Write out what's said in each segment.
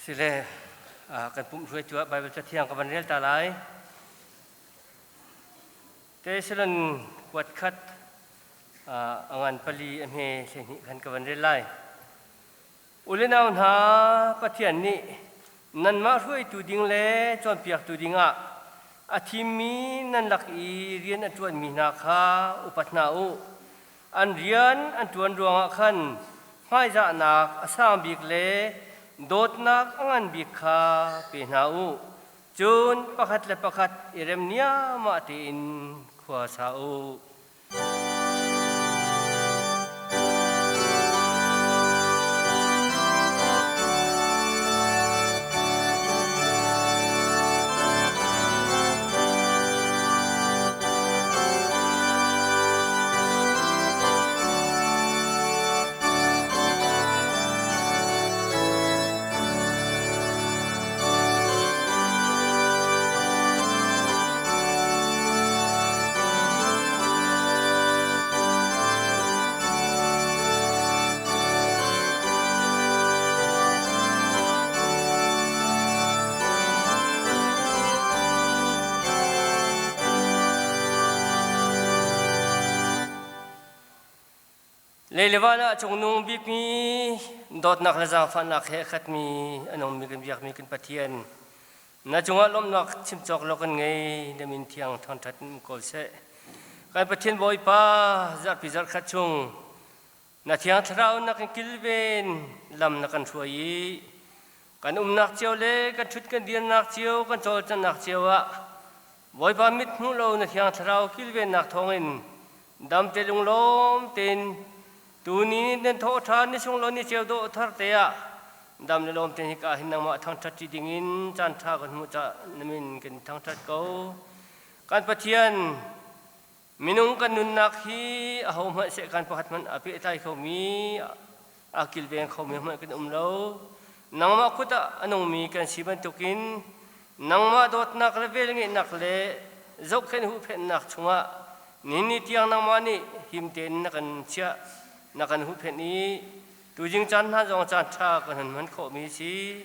Sile kan pumh hruaitu ah Baibal Cathiang ka van rel ta lai. Tesalon kuat khat a ngan pali a hme 12 khan ka van rel lai. Ulenau hna, Pathian nih nanmah hruaitu ding le cawnpiaktu dingah a thimmi nan lak i rian a ṭuanmi hna kha upat hna u. An rian an ṭuan ruangah khan hmaizahnak a sang bik le dawtnak a ngan bik kha pe hna u. Cun pakhat le pakhat i rem niahmah tein khua sa u. Lei le van ah cungnung bikmi dawtnak le zaangfahnak he a khatmi a nungmi kan biakmi kan Pathian na cungah lawmhnak chim cawk lo kan ngei na min thiang thangṭhat in um ko seh. Kan Pathian Bawipa zarhpi zarhkhat chung na thiang thlarau na kan kilven lam na kan hruai i kan umnak cio le kan ṭhut kan dirnak cio kan cawlcanghnak cio ah Bawipa mit hmuh lo na thiang thlarau kilvennak thawngin damte lunglawm tein tuni nan thawh ṭhan ni sunglaw ni ceu dawh thar te ah dam le lawm tein hika hin nangmah thangṭhat ṭi dingin caan ṭha kan hmuh caah na min kan thangṭhat ko. Kan Pathian minung kan nunnak hi ahohmanh seh kan pakhat hmanh a pehtlai khomi a kilveng khomi hmanh kan um lo. Nangmah kut ah a nungmi kan si bantukin nangmah dawtnak le velngeihnak le zohkhenh huhphenhnak chungah nihin tiang nangmah nih him tein na kan chiah na kan huhphenh i tuzing caan hna zong caan ṭha kan hun hman khawhmi si.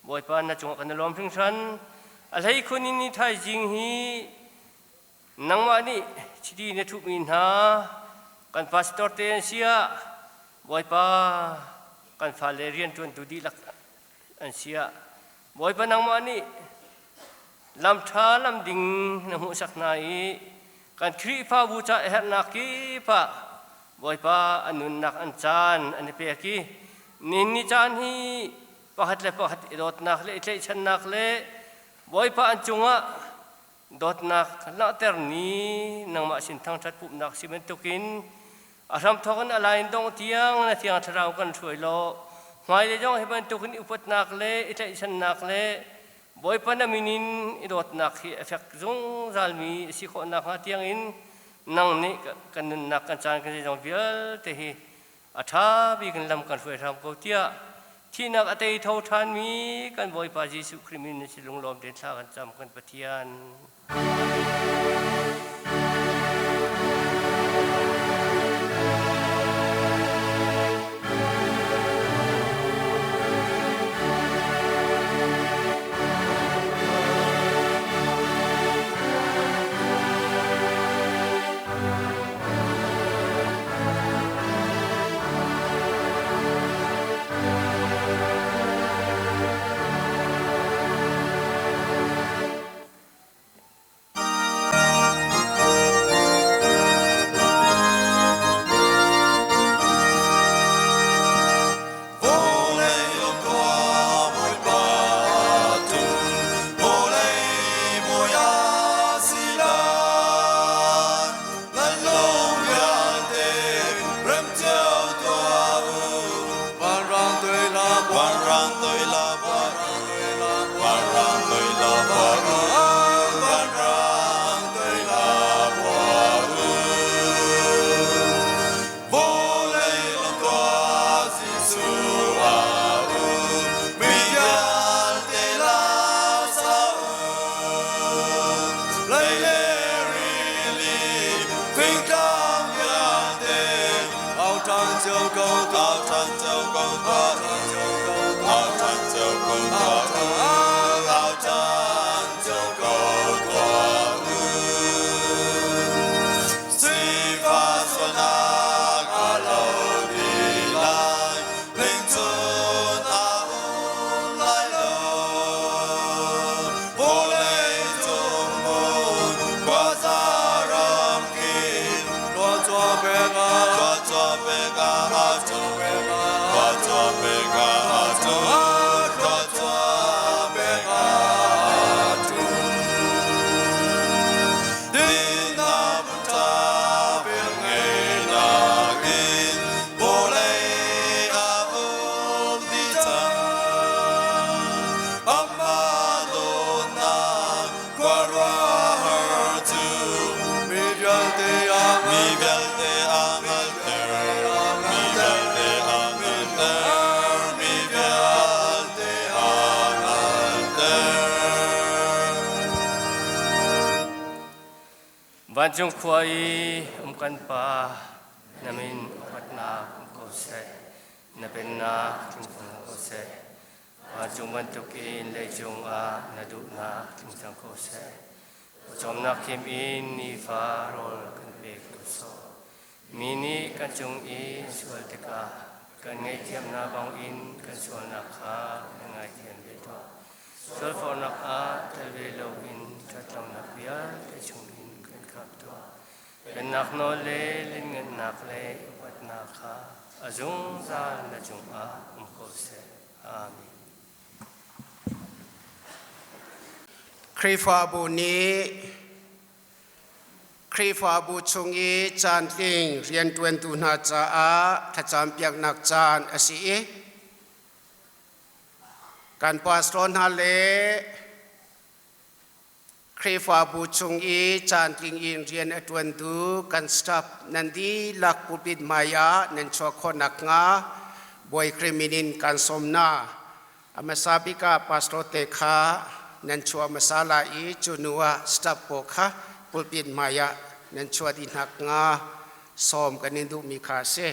Bawipa na cungah kan i lawm hringhran. A hleikhun in ni thaizing hi Nangmah nih chiti na thuhmi hna kan pastor te an si ah Bawipa kan fale rianṭuantu dihlak an si ah Bawipa nangmah nih lam ṭha lam ding na hmuhsak hna i kan Khrihfabu ca a herhnak kip ah Bawipa an nunnak an caan an i pek i nihin ni caan hi pakhat le pakhat i dawtnak le i tlaihchannak le Bawipa an cungah Dawtnak langhter ni nangmah sin thangṭhat pumhnak si bantukin a hramthawk in a lain dongh tiang na Thiang Thlarau kan hruai law hmailei zong hi bantukin i upatnak le i tlaihchannak le Bawipa na min in i dawtnak hi a fek zungzalmi a si khawh nakhnga tiangin nang nih kan nunnak kan caan kan zeizong vialte hi a ṭha bik in lam kan hruai hram ko tiah thihnak a tei tho ṭhanmi kan Bawipa Jesuh Khrih min in si lunglawm tein thla kan cam kan Pathian. Vancung khua i um kan Pa, na min upatnak um ko seh. Na pennak tling ko seh. Vancung bantukin leicung ah na duhnak tling cang ko seh. Pawcawmnak khim in nifa rawl kan pek ko sawh. Mi nih kan cung i sual tikah kan ngaihthiamnak bangin kan sualnak kha kan ngaithiam ve tuah. Sualforhnak ah tel ve loin ṭhatlonak vialte chungin kan khamh tuah. Pennak nawl le lianngannak le upatnak kha a zungzal na cungah um ko seh. Amen. Khrihfabu nih Khrihfabu chung i caantling rianṭuantu hna caah thlacampiaknak caan a si i kan pastor hna le Khrihfabu chung i caantling in rian a ṭuantu kan staff nan dihlak pulpit hmai ah nan chuah khawh nakhnga Bawi Khrih min in kan sawm hna. A hmasa bik ah pastor te kha nan chuah hmasa lai i cu hnu ah staff pawl kha pulpit hmai ah nan chuah dih nakhnga sawm kan in duhmi kha a si.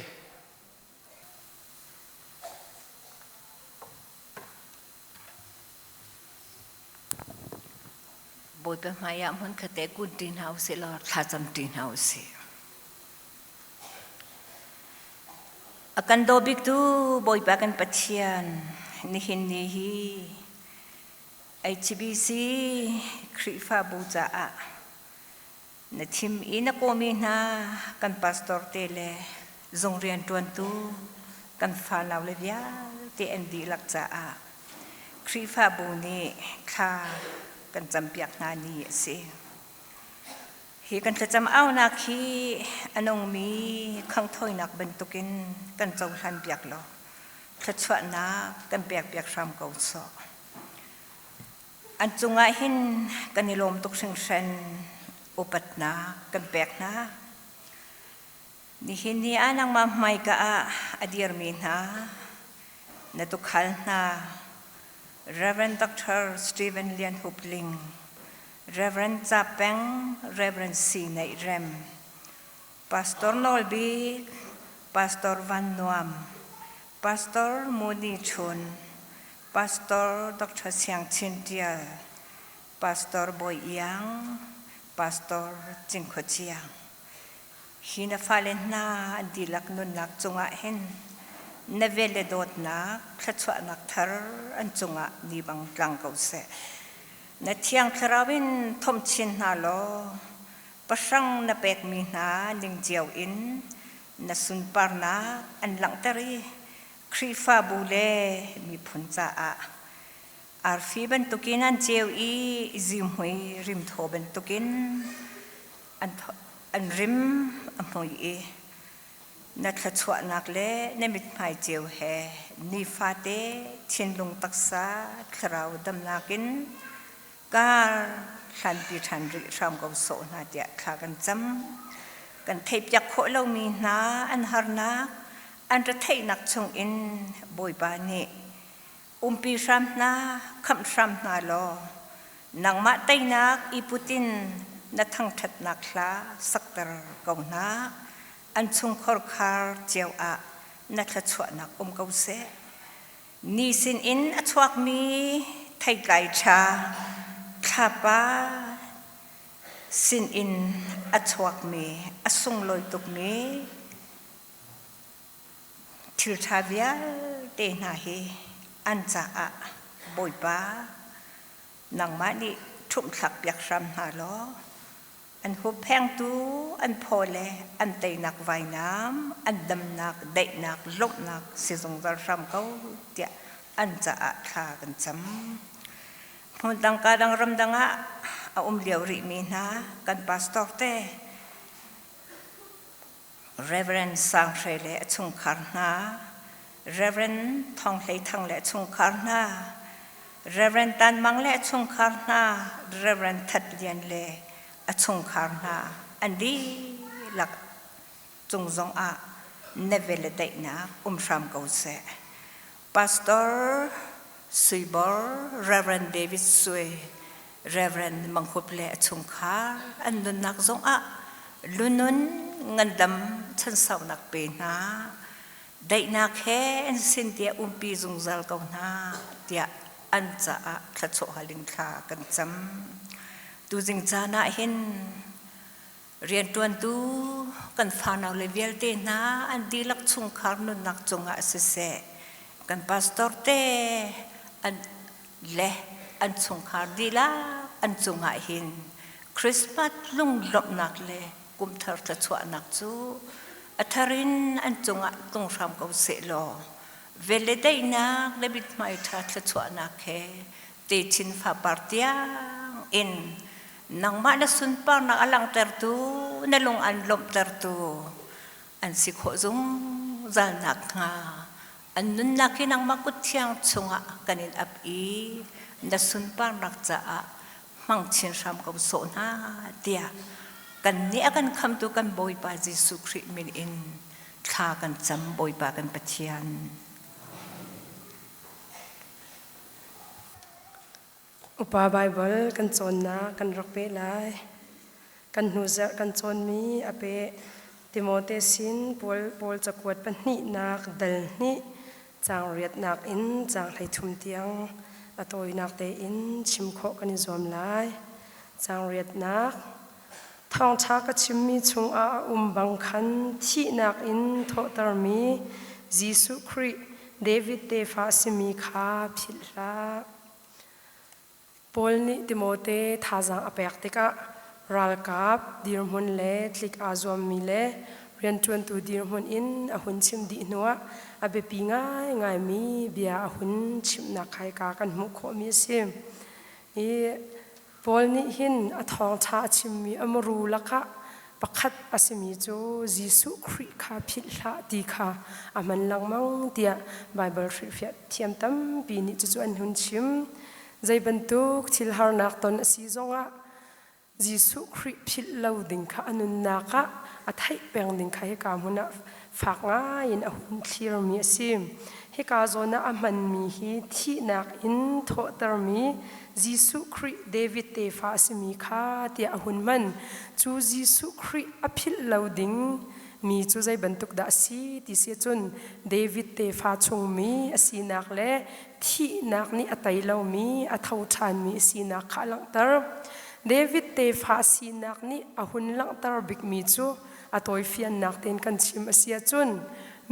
Bawipa hmaiah hmunkhat te kun ṭi hna usih law thlacam ṭi hna usih. A kan daw biktu Bawipa kan Pathian, nihin ni hi HBC Khrihfabu caah na thim i na kawmi hna kan pastor te le zung rianṭuantu kan fanau le vialte an dihlak caah Khrihfabu nih thla kan campiak hna ni a si. Hi kan thlacam aunak hi a nungmi khanghthawinak bantukin kan cohlan piak law thluachuahnak kan pekpiak hram ko sawh. An cungah hin kan i lawm tuk hringhran upatnak kan pek hna. Nihin ni ah nangmah hmaika ah a dirmi hna na tukhal hna Reverend Dr. Stephen Lian Hup Ling, Reverend Ca Peng, Reverend Si Neih Rem, Pastor Nawl Bik, Pastor Van Nuam, Pastor Muni Chun, Pastor Dr. Siang Chin Tial, Pastor Bawi Iang, Pastor Cing Khua Ciang. Hi na fale hna an dihlak nunnak cungah hin na vel le dawtnak thluachuahnak thar an cungah ni bang tlang ko seh. Na thiang thlarau in thomh chin hna law pahrang na pekmi hna ning cio in na sunparnak an langhter i Khrihfabu le miphun caah arfi bantukin an ceu i zihmui rimthaw bantukin an rim a hmui i na thluachuahnak le na mithmai ceu he nifate thinlung taksa thlarau damnak in kar hlanpi ṭhan rih hram ko sawh hna tiah thla kan cam. Kan theihpiak khawh lomi hna an harnak, an retheihnak chungin Bawipa nih umpi hram hna, khamh hram hna law nangmah teinak i put in na thangṭhatnak hla sakter ko hna. An chungkhar khar cio ah na thluachuahnak um ko seh. Ni sinin a chuakmi theitlai ṭha thlapa sinin a chuakmi a sunglawi tukmi Thilṭha vialte hna hi an caah Bawipa nangmah nih ṭhumhthlakpiak hram hna law an hupphengtu an phaw le an teinak vainam, an damnak, daihnak, lawmhnak si zungzal hram ko tiah an caah thla kan cam. Hmun dang ka dang ramdang ah a um lio rihmi hna kan pastor te Reverend Sang Hre le a chungkhar hna, Reverend Thawng Hlei Thang le a chungkhar hna, Reverend Tan Mang le a chungkhar hna, Reverend That Lian le a chungkhar hna an dihlak cung zong ah na vel le daihnak um hram ko seh. Pastor Suibor, Reverend David Sui, Reverend Mang Hup le a chungkhar an nunnak zong ah. Lunun ngandam chansaunak pe hna. Daihnak he an sin tiah umpi zungzal ko hna tiah an caah thluachuah hal in thla kan cam. Tuzing caan ah hin rianṭuantu kan fanau le vialte hna an dihlak chungkhar nunnak cungah siseh, kan pastor te an le an chungkhar dihlak an cungah hin Christmas lunglawmhnak le kumthar thluachuahnak cu a thar in an cungah tlung hram ko sehlaw vel le daihnak le mithmai ṭha thluachuahnak he techin fapar tiang in nangmah na sunparnak a langhtertu na lung an lawmhtertu an si khawh zungzal nakhnga an nunnak hi nangmah kut thiang chungah kan in ap i na sunparnak caah hmang chin hram ko sawh hna tiah kan nih a kan khamtu kan Bawipa Jesuh Khrih min in thla kan cam Bawipa kan Pathian. Upa Baibal kan cawnnak kan rak peh lai. Kan hnuzarh kan cawnmi a peh. Timote sin Paul cakuat pahnihnak dal hnih caang riatnak in caang 13 tiang a tawinak tein chim khawh kan i zuam lai. Caang riatnak Thawngṭha ka chimmi chungah a um bang khan thihnak in thawhtermi Jesuh Khrih, David tefa a simi kha philh hlah. Paul nih Timote thazaang a pek tikah ralkap dirhmun le tlik aa zuammi le rianṭuantu dirhmun in a hun chim dih hnuah a biapi ngaingaimi bia a hun chimhnak kha hika kan hmuh khawhmi a si. I Paul nih hin a thawngṭha a chimmi a muru lakah pakhat a simi cu Jesuh Khrih kha philh hlah ti kha a hman lengmang tiah Baibal hrilhfiah thiam tampi nih cucu an hun chim. Zei bantuk thil harnak ton a si zongah Jesuh Khrih philh lo ding kha a nunnak ah a theih peng ding kha hika hmun ah fak ngaiin a hun thlirmi a si. Hika zawn ah a hmanmi hi thihnak in thawhtermi Jesuh Khrih David tefa a simi kha tiah a hun hman. Cu Jesuh Khrih a philh lo ding mi cu zei bantuk dah a si ti si cun David tefa chungmi a sinak le thihnak nih a tei lomi a tho ṭhanmi a sinak kha a langhter. David tefa a sinak nih a hun langhter bikmi cu a tawifiannak tein kan chim a si ahcun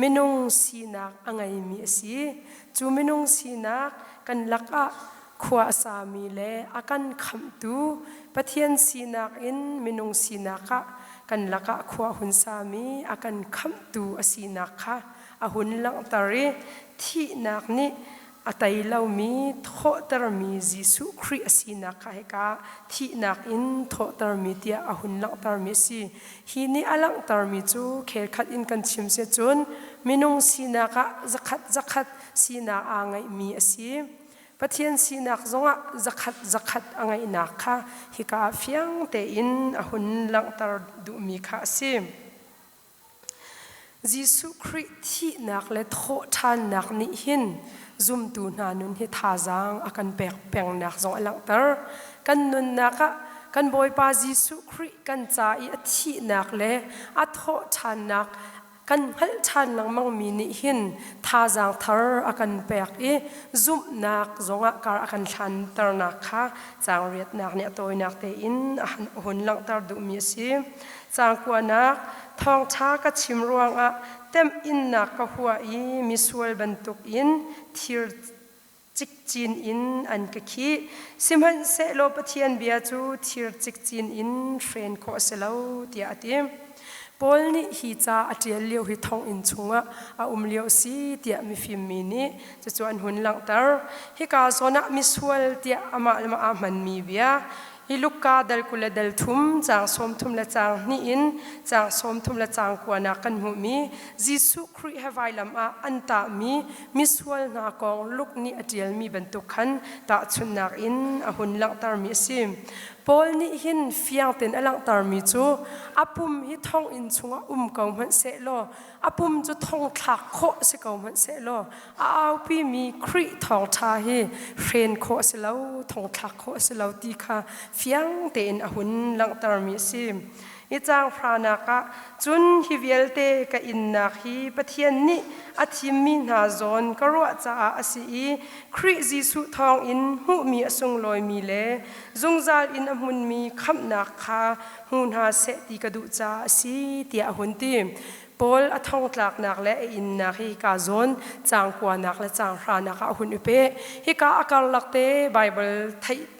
minung sinak a ngeimi a si. Cu minung sinak kan lakah khua a sami le a kan khamhtu Pathian sinak in minung sinak ah kan lakah khua hun sami a kan khamhtu a sinak kha a hun langhter i thihnak nih a tei lomi thawhtermi Jesuh Khrih a sinak kha hika thihnak in thawhtermi tiah a hun langhtermi a si. Hi nih a langhtermi cu khelkhat in kan chim si cun minung sinak ah zakhat zakhat sinak aa ngeihmi a si. Pathian sinak zongah zakhat zakhat a ngeihnak kha hika ah fiang tein a hun langhter duhmi kha a si. Jesuh Khrih thihnak le thawhṭhannak nih hin zumtu hna nun hi thazaang a kan pek pengnak zong a langhter. Kan nunnak ah kan Bawipa Jesuh Khrih kan ca i a thihnak le a thawhṭhannak kan hngalh ṭhan lengmangmi nih hin thazaang thar a kan pek i zumhnak zongah kar a kan hlanternak kha caang riatnak nih a tawinak tein a hun langhter duhmi a si. Caang kuanak thawngṭha ka chim ruangah temhinnak ka huah i misual bantukin thir cikcin in an ka khih. Sihmanhsehlaw Pathian bia cu thir cikcin in hren khawh a si lo tiah a ti. Paul nih hi ca a ṭial lio hi thonginn chungah a um lio a si tiah mifim mi nih cucu an hun langhter. Hika zawn ah misual tiah amah le mah aa hmanmi bia Hi Luka dal 20 le dal thum caang 30 le caang hnih in caang 30 le caang kuanak kan hmuhmi Jesuh Khrih he vailam ah an tahmi misual hna kong Luke nih a ṭialmi bantuk khan tahchunhnak in a hun langhtermi a si. Paul nih hin fiang tein a langhtermi cu a pum hi thonginn chungah um ko hmanh sehlaw a pum cu thongthlak khawh si ko hmanh sehlaw a aupimi Khrih thawngṭha hi hren khawh a si lo thongthlak khawh a si lo ti kha fiang tein a hun langhtermi a si. Hi caang hranak ah cun hi vialte ka innak hi Pathian nih a thimmi hna zawn ka ruah caah a si i Khrih Jesuh thawngin hmuhmi a sunglawimi le zungzal in a hmunmi khamhnak kha hmu hna seh ti ka duh caah a si tiah a hun ti. Paul a thongtlaknak le a innak hi hika zawn caang kuanak le caang hranak ah a hun i peh. Hika a karlak te Baibal theih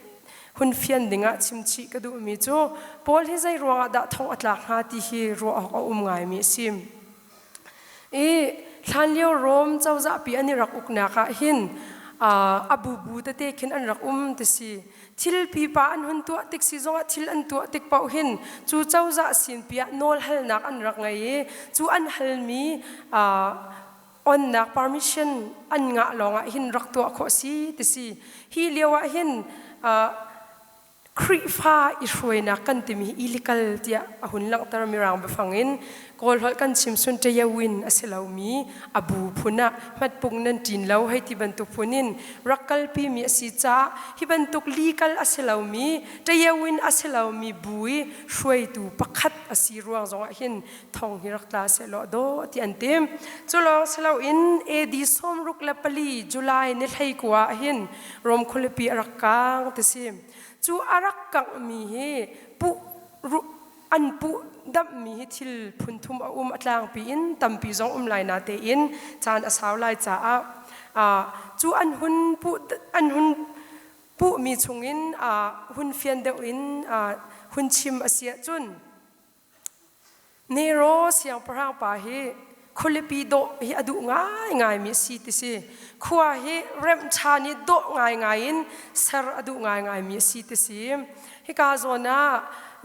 hun fian dingah chimchih ka duhmi cu Paul hi zei ruangah dah thong a tlak hnga ti hi ruah awk a um ngaimi a si. I hlanlio Rom cozahpi an i rak uknak ah hin a bubu tete khin an rak um ti si. Thil pipa an hun tuah tik si zongah thil an tuah tik paoh hin cu cozah sinpi ah nawl halnak an rak ngei i cu an halmi onnak permission an ngah lawngah hin rak tuah khawh si ti si. Hi lio ah hin Khrihfa i hruainak kan timi hi illegal tiah a hun langhter mirang biafang in Kawl holh kan chim sun ṭayawin a si lomi a bu phun ah hmatpung nan ṭin lo hei ti bantuk phun in rak kalpimi a si caah hi bantuk legal a si lomi ṭayawin a si lomi bu i hruaitu pakhat a si ruang zongah hin thong hi rak tla sehlaw dawh ti an tim. Cu lawng si loin AD 64 July ni 19 ah hin Rom khualipi a rak kaang ti si. Cu a rak kanghmi hi puh an puh damhmi hi thil phun thum a um a tlangpi in tampi zong um lai na tein caan a sau lai caah cu an hun puh an hun puhmi chungin hun fian deuh in hun chim a si ahcun Nero siangpahrang pa hi khualipi dawh hi a duh ngaingaimi a si ti si. Khua hi remh ṭhan i dawh ngaingai in ser a duh ngaingaimi a si ti si. Hika zawn ah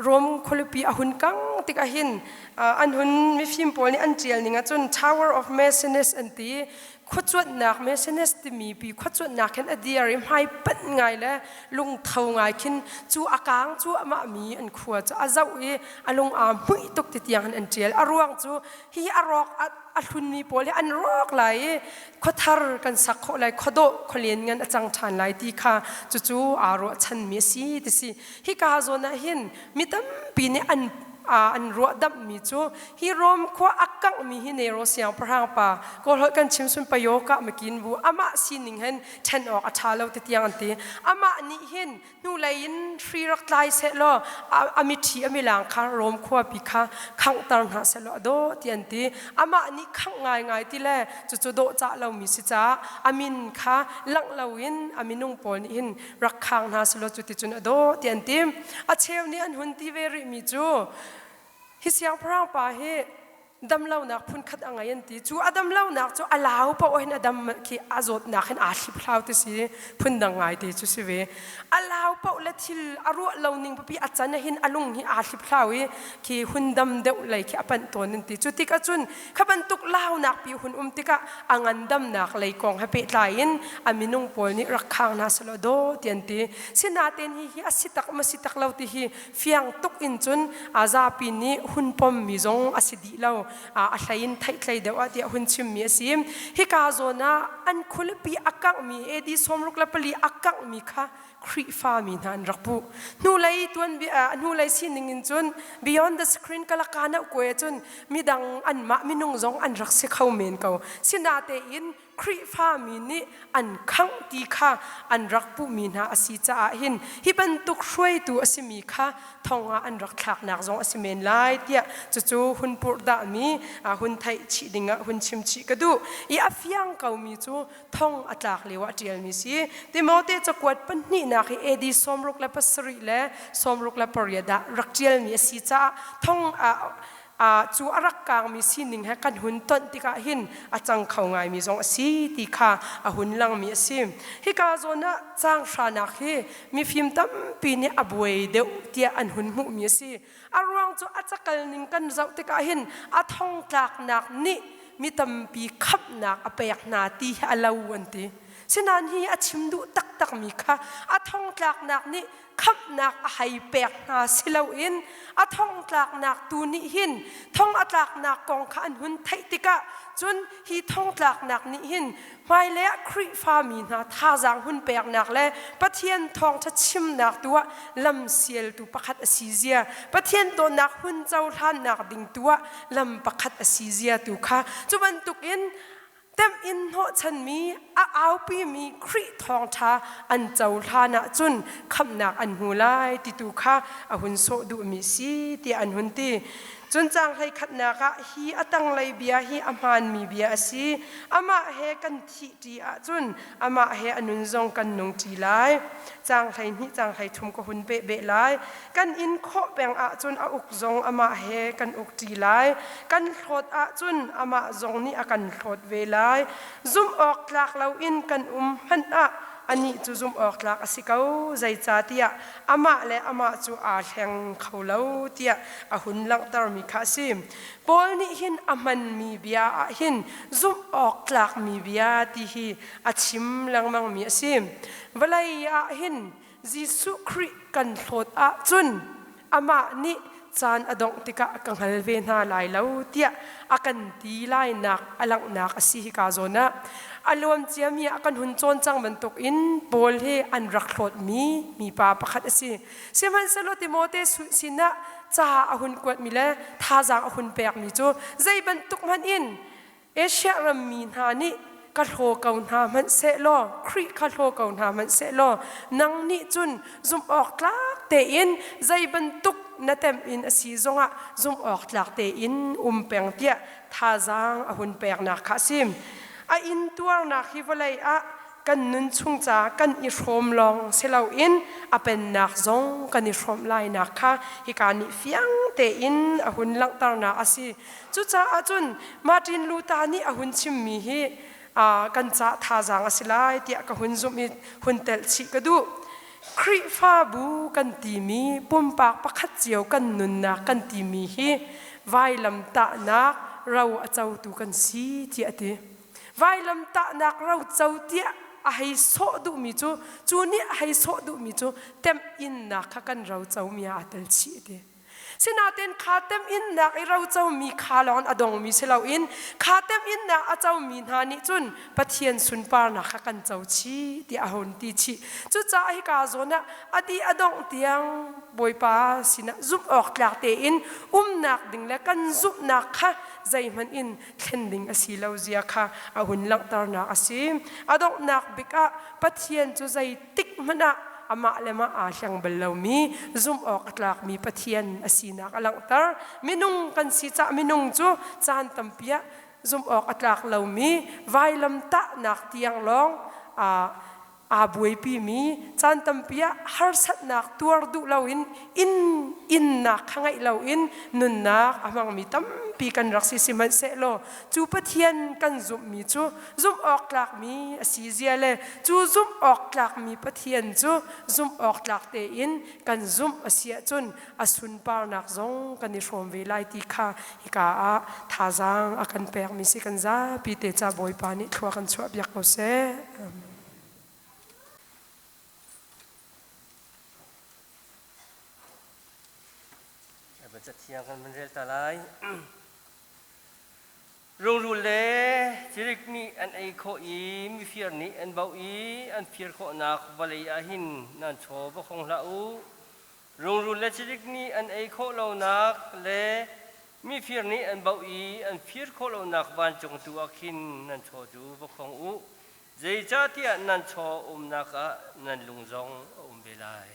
Rom khualipi a hun kang tik ahhin an hun mifim pawl nih an ṭial ning ahcun Tower of Maecenas an ti. Khuacuanhnak Maecenas timi pi khuacuanhnak hin a dir i hmai panh ngai le lungtho ngai khin cu a kaang cu amah mi an khua cu a zoh i a lung aa hmuih tuk ti tiang hin an ṭial. A ruang cu hihi a rawk a hlunmi pawl hi an rawk lai i khuathar kan sak khawh lai khuadawh khualian ngan a cang ṭhan lai ti kha cucu aa ruahchanmi a si ti si. Hika zawn ah hin mi tampi nih an an ruahdamhmi cu hi Rom khua a kanghmi hi Nero siangpahrang pa kawlholh kan chim sun payo ka makin bu amah sining hen ṭhen awk a ṭha lo ti tiang an ti. Amah nih hin hnulei in hri rak tlai seh law a miṭhi a milang kha Rom khuapi kha khanghter hna seh law a dawh ti an ti. Amah nih khangh ngaingai ti le cucu dawh cah lomi si caah a min kha langh loin a minung pawl nih hin rak khang hna selaw cuticun a dawh ti an ti. A cheu nih an hun ti ve rihmi cu hi siangpahrang pa hi damlonak phunkhat a ngei an ti. Cu a damlonak cu a lau paoh hin a dam khi a zawtnak hin aa hliphlau ti si phundang ngai te cu si ve. A lau paoh le thil a ruah lo ning pipi a can hin a lung hi aa hliphlau i khi hun dam deuh lei khi a panh tawn an ti. Cu tik ahcun Kha bantuk launak pi hun um tikah a ngandamnak lei kong he pehtlai in a minung pawl nih rak khang hna selaw daw ti an ti. Sinain hi hi a si tak ma si tak lo ti hi fiang tuk in cun a zapi nih hun pommi zong a si dih lo. A hlei in theihtlei deuh ah tiah hun chimmi a si. Hika zawn ah an khualipi a kanghmi AD 64 a kanghmi kha Khrihfami hna an rak puh. Hnulei tuanbia hnulei sining in cun beyond the screen kalaka nauh kuai ahcun midang anmah minung zong an rak si kho men ko. Sinatein Khrihfami nih an khangh ti kha an rak puhmi hna a si caah hin hi bantuk hruaitu a simi kha thong ah an rak thlaknak zong a si men lai tiah cucu hun purhdahmi hun theih chih dingah hun chim chih ka duh. I a fiang komi cu thong a tlak lio ah ṭialmi si. Timote cakuat pahnihnak hi AD 67 le 68 ah rak ṭialmi a si caah thong ah cu a rak kaangmi sining he kan hun tonh tikah hin a cang kho ngaimi zong a si ti kha a hun langmi a si. Hika zawn ah caang hranak hi mifim tampi nih a buai deuh tiah an hun hmuhmi a si. A ruang cu a cakal ning kan zoh tikah hin a thongtlaknak nih mi tampi khamhnak a pek hna ti hi a lo an ti. Sinain hi a chim duh taktakmi kha a thongtlaknak nih khamhnak a hei pek hna si loin a thongtlaknak tu nih hin thong a tlaknak kong kha an hun theih tikah cun hi thongtlaknak nih hin hmailei ah Khrihfa mi hna thazaang hun peknak le Pathian thawngṭha chimnak tu ah lamsialtu pakhat a si zia Pathian dawtnak hun cohlannak ding tu ah lam pakhat a si zia tu kha cu bantukin temh-in hnawhchanmi a aupimi Khrih thawngṭha an cohlan ahcun khamhnak an hmu lai ti tu kha a hun sawh duhmi si tiah an hun ti. Cun caang hleikhatnak ah hi a tanglei bia hi a hmaanmi bia a si. Amah he kan thihṭi ahcun amah he a nun zong kan nungṭi lai. Caang 12 caang 13 ka hun peh beh lai. Kan in khawh peng ahcun a uk zong amah he kan ukṭi lai. Kan hlawt ahcun amah zong nih a kan hlawt ve lai. Zumh awk tlak loin kan um hmanh ah anih cu zumh awk tlak a si ko. Zeicahtiah amah le amah cu aa hleng kho lo tiah a hun langhtermi kha a si. Paul nih hin a hmanmi bia ah hin zumh awk tlakmi bia ti hi a chim lengmangmi a si. Vawlei ah hin Jesuh Khrih kan hlawt ahcun amah nih caan a dongh tikah ka hngal ve hna lai lo tiah a kan ti lainak a langhnak a si hika zawn ah a luam ciami ah kan hun cawn cang bantuk in Paul hi an rak hlawtmi mipa pakhat a si. Sihmanhsehlaw Timote sinah ca a hun kuatmi le thazaang a hun pekmi cu zei bantuk hmanh in Asia rammi hna nih ka hlaw ko hna hmanh sehlaw Khrih kha hlaw ko hna hmanh sehlaw nang nih cun zumh awk tlak tein zei bantuk na tem in a si zongah zumh awk tlak tein um peng tiah thazaang a hun peknak kha a si. A intuarnak hi vawlei ah kan nun chung ca kan i hrawm lawng si loin a pennak zong kan i hrawm lainak kha hika nih fiang tein a hun langhternak a si. Cucaah cun Martin Luther nih a hun chimmi hi kan ca thazaang a si lai tiah ka hun zumh i hun telh chih ka duh. Khrihfabu kan timi pumpak pakhat cio kan nunnak kan timi hi vailam tahnak ro a cotu kan si tiah a ti. Vailam tahnak ro co tiah a hei sawh duhmi cu cu nih a hei sawh duhmi cu temhinnak kha kan ro comi ah aa tel chih ti. Sinain kha temhinnak i ro comi kha lawng a dongmi si loin kha temhinnak a comi hna nih cun Pathian sunparnak kha kan co chih tiah a hun ti chih. Cucaah hika zawn ah a dih a dongh tiang Bawipa sinah zumh awk tlak tein umnak ding le kan zumhnak kha zeihmanh in thlen ding a si lo zia kha a hun langhternak a si. A donghnak bik ah Pathian cu zeitik hmanh ah amah le mah aa hleng bal lomi zumh awk a tlakmi Pathian a sinak a langhter. Minung kan si cah minung cu caan tampi ah zumh awk a tlak lomi vailam tahnak tiang lawng aa buaipimi caan tampi ah harsatnak tuar duh loin in innak kha ngeih loin nunnak a hmangmi tampi kan rak si sihmanhsehlaw cu Pathian kan zumhmi cu zumh awk tlakmi a si zia le cu zumh awk tlakmi Pathian cu zumh awk tlak tein kan zumh a si ahcun a sunparnak zong kan i hrawm ve lai ti kha hika ah thazaang a kan pekmi si kan zapi te ca Bawipa nih thlua kan chuah piak ko seh. Amen. Cathiang kan van rel ta lai. Rungrul le cirik nih an ei khawh i mifir nih an bauh i an fir khawhnak vawlei ah hin nan chaw va khong hlah u. Rungrul le cirik nih an ei khawh lonak le mifir nih an bauh i an fir khawh lonak vancung tu ah khin nan chaw cu va khong u. Zeicahtiah nan chaw umnak ah nan lung zong a um ve lai.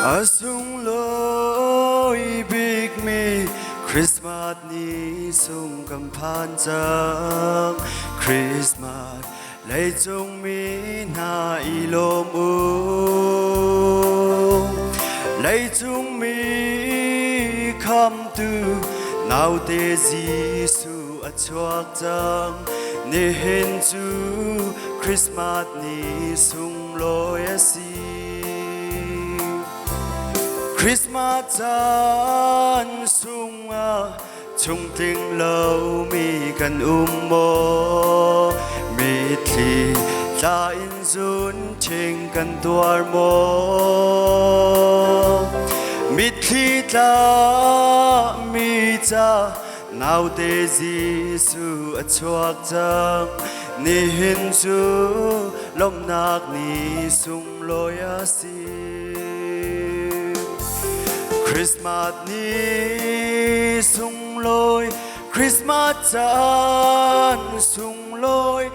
A sunglawi bikmi Christmas ni sung kan phan cang. Christmas leicung mi hna i lawm u. Leicung mi khamtu naute Jesuh a chuak cang. Nihin cu Christmas ni sunglawi a si. Christmas caan sungah chungtling lomi kan um maw? Mitthli tla in zun ṭhing kan tuar maw? Mitthli tla mi ca naute Jesuh a chuak cang. Nihin cu lawmhnak ni sunglawi a si. Christmas ni sunglawi, Christmas caan sunglawi,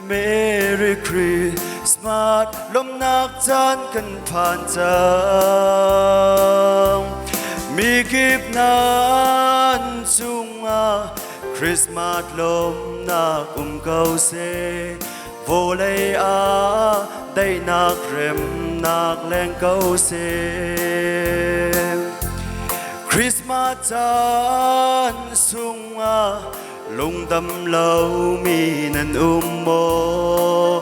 Merry Christmas lawmhnak caan kan phan cang. Mikip nan cungah Christmas lawmhnak um ko seh. Vawlei ah daihnak remnak leng ko seh. Christmas caan sungah lungdam lomi nan um maw?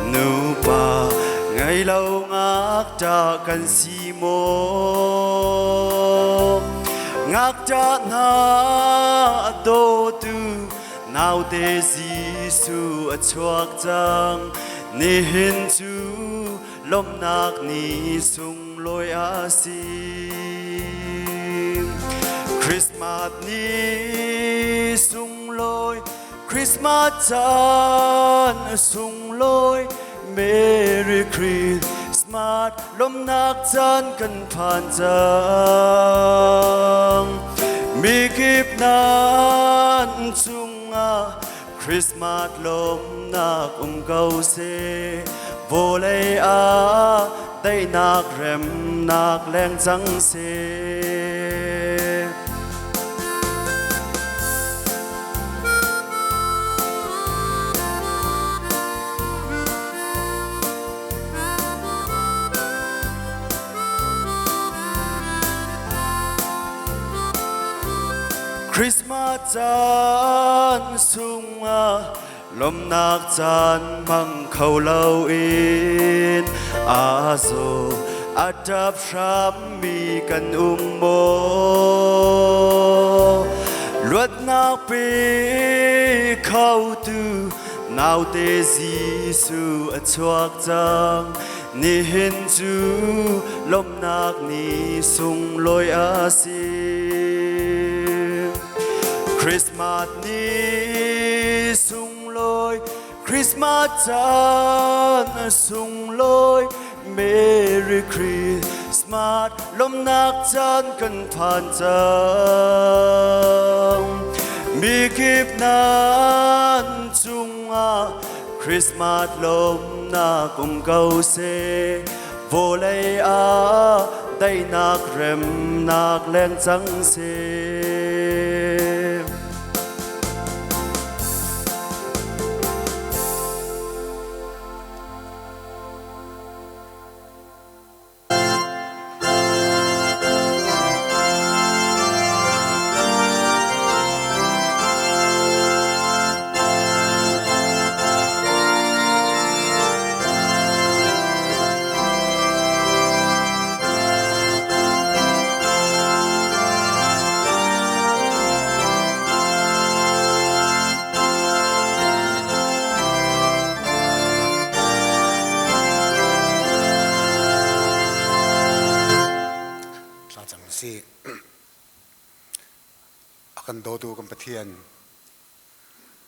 Nupa ngei lo ngakṭah kan si maw? Ngakṭah hna dawtu Naute Jesuh a chuak cang, nihin cu lawmhnak ni sunglawi a si. Christmas ni sunglawi, Christmas caan sunglawi, Merry Christmas lawmhnak caan kan phan cang. Mikip nan cungah Christmas lawmhnak um ko seh. Vawlei ah daihnak remnak leng cang seh. Christmas caan sungah lawmhnak caan hmang kho loin aa zaw a ṭap hrammi kan um maw? Luatnak pe khotu naute Jesuh a chuak cang. Nihin cu lawmhnak ni sunglawi a si. Christmas ni sunglawi, Christmas caan sunglawi, Merry Christmas lawmhnak caan kan phan cang. Mikip nan cungah Christmas lawmhnak um ko seh. Vawlei ah daihnak remnak leng cang seh. Thla cam si. A kan dawtu kan Pathian,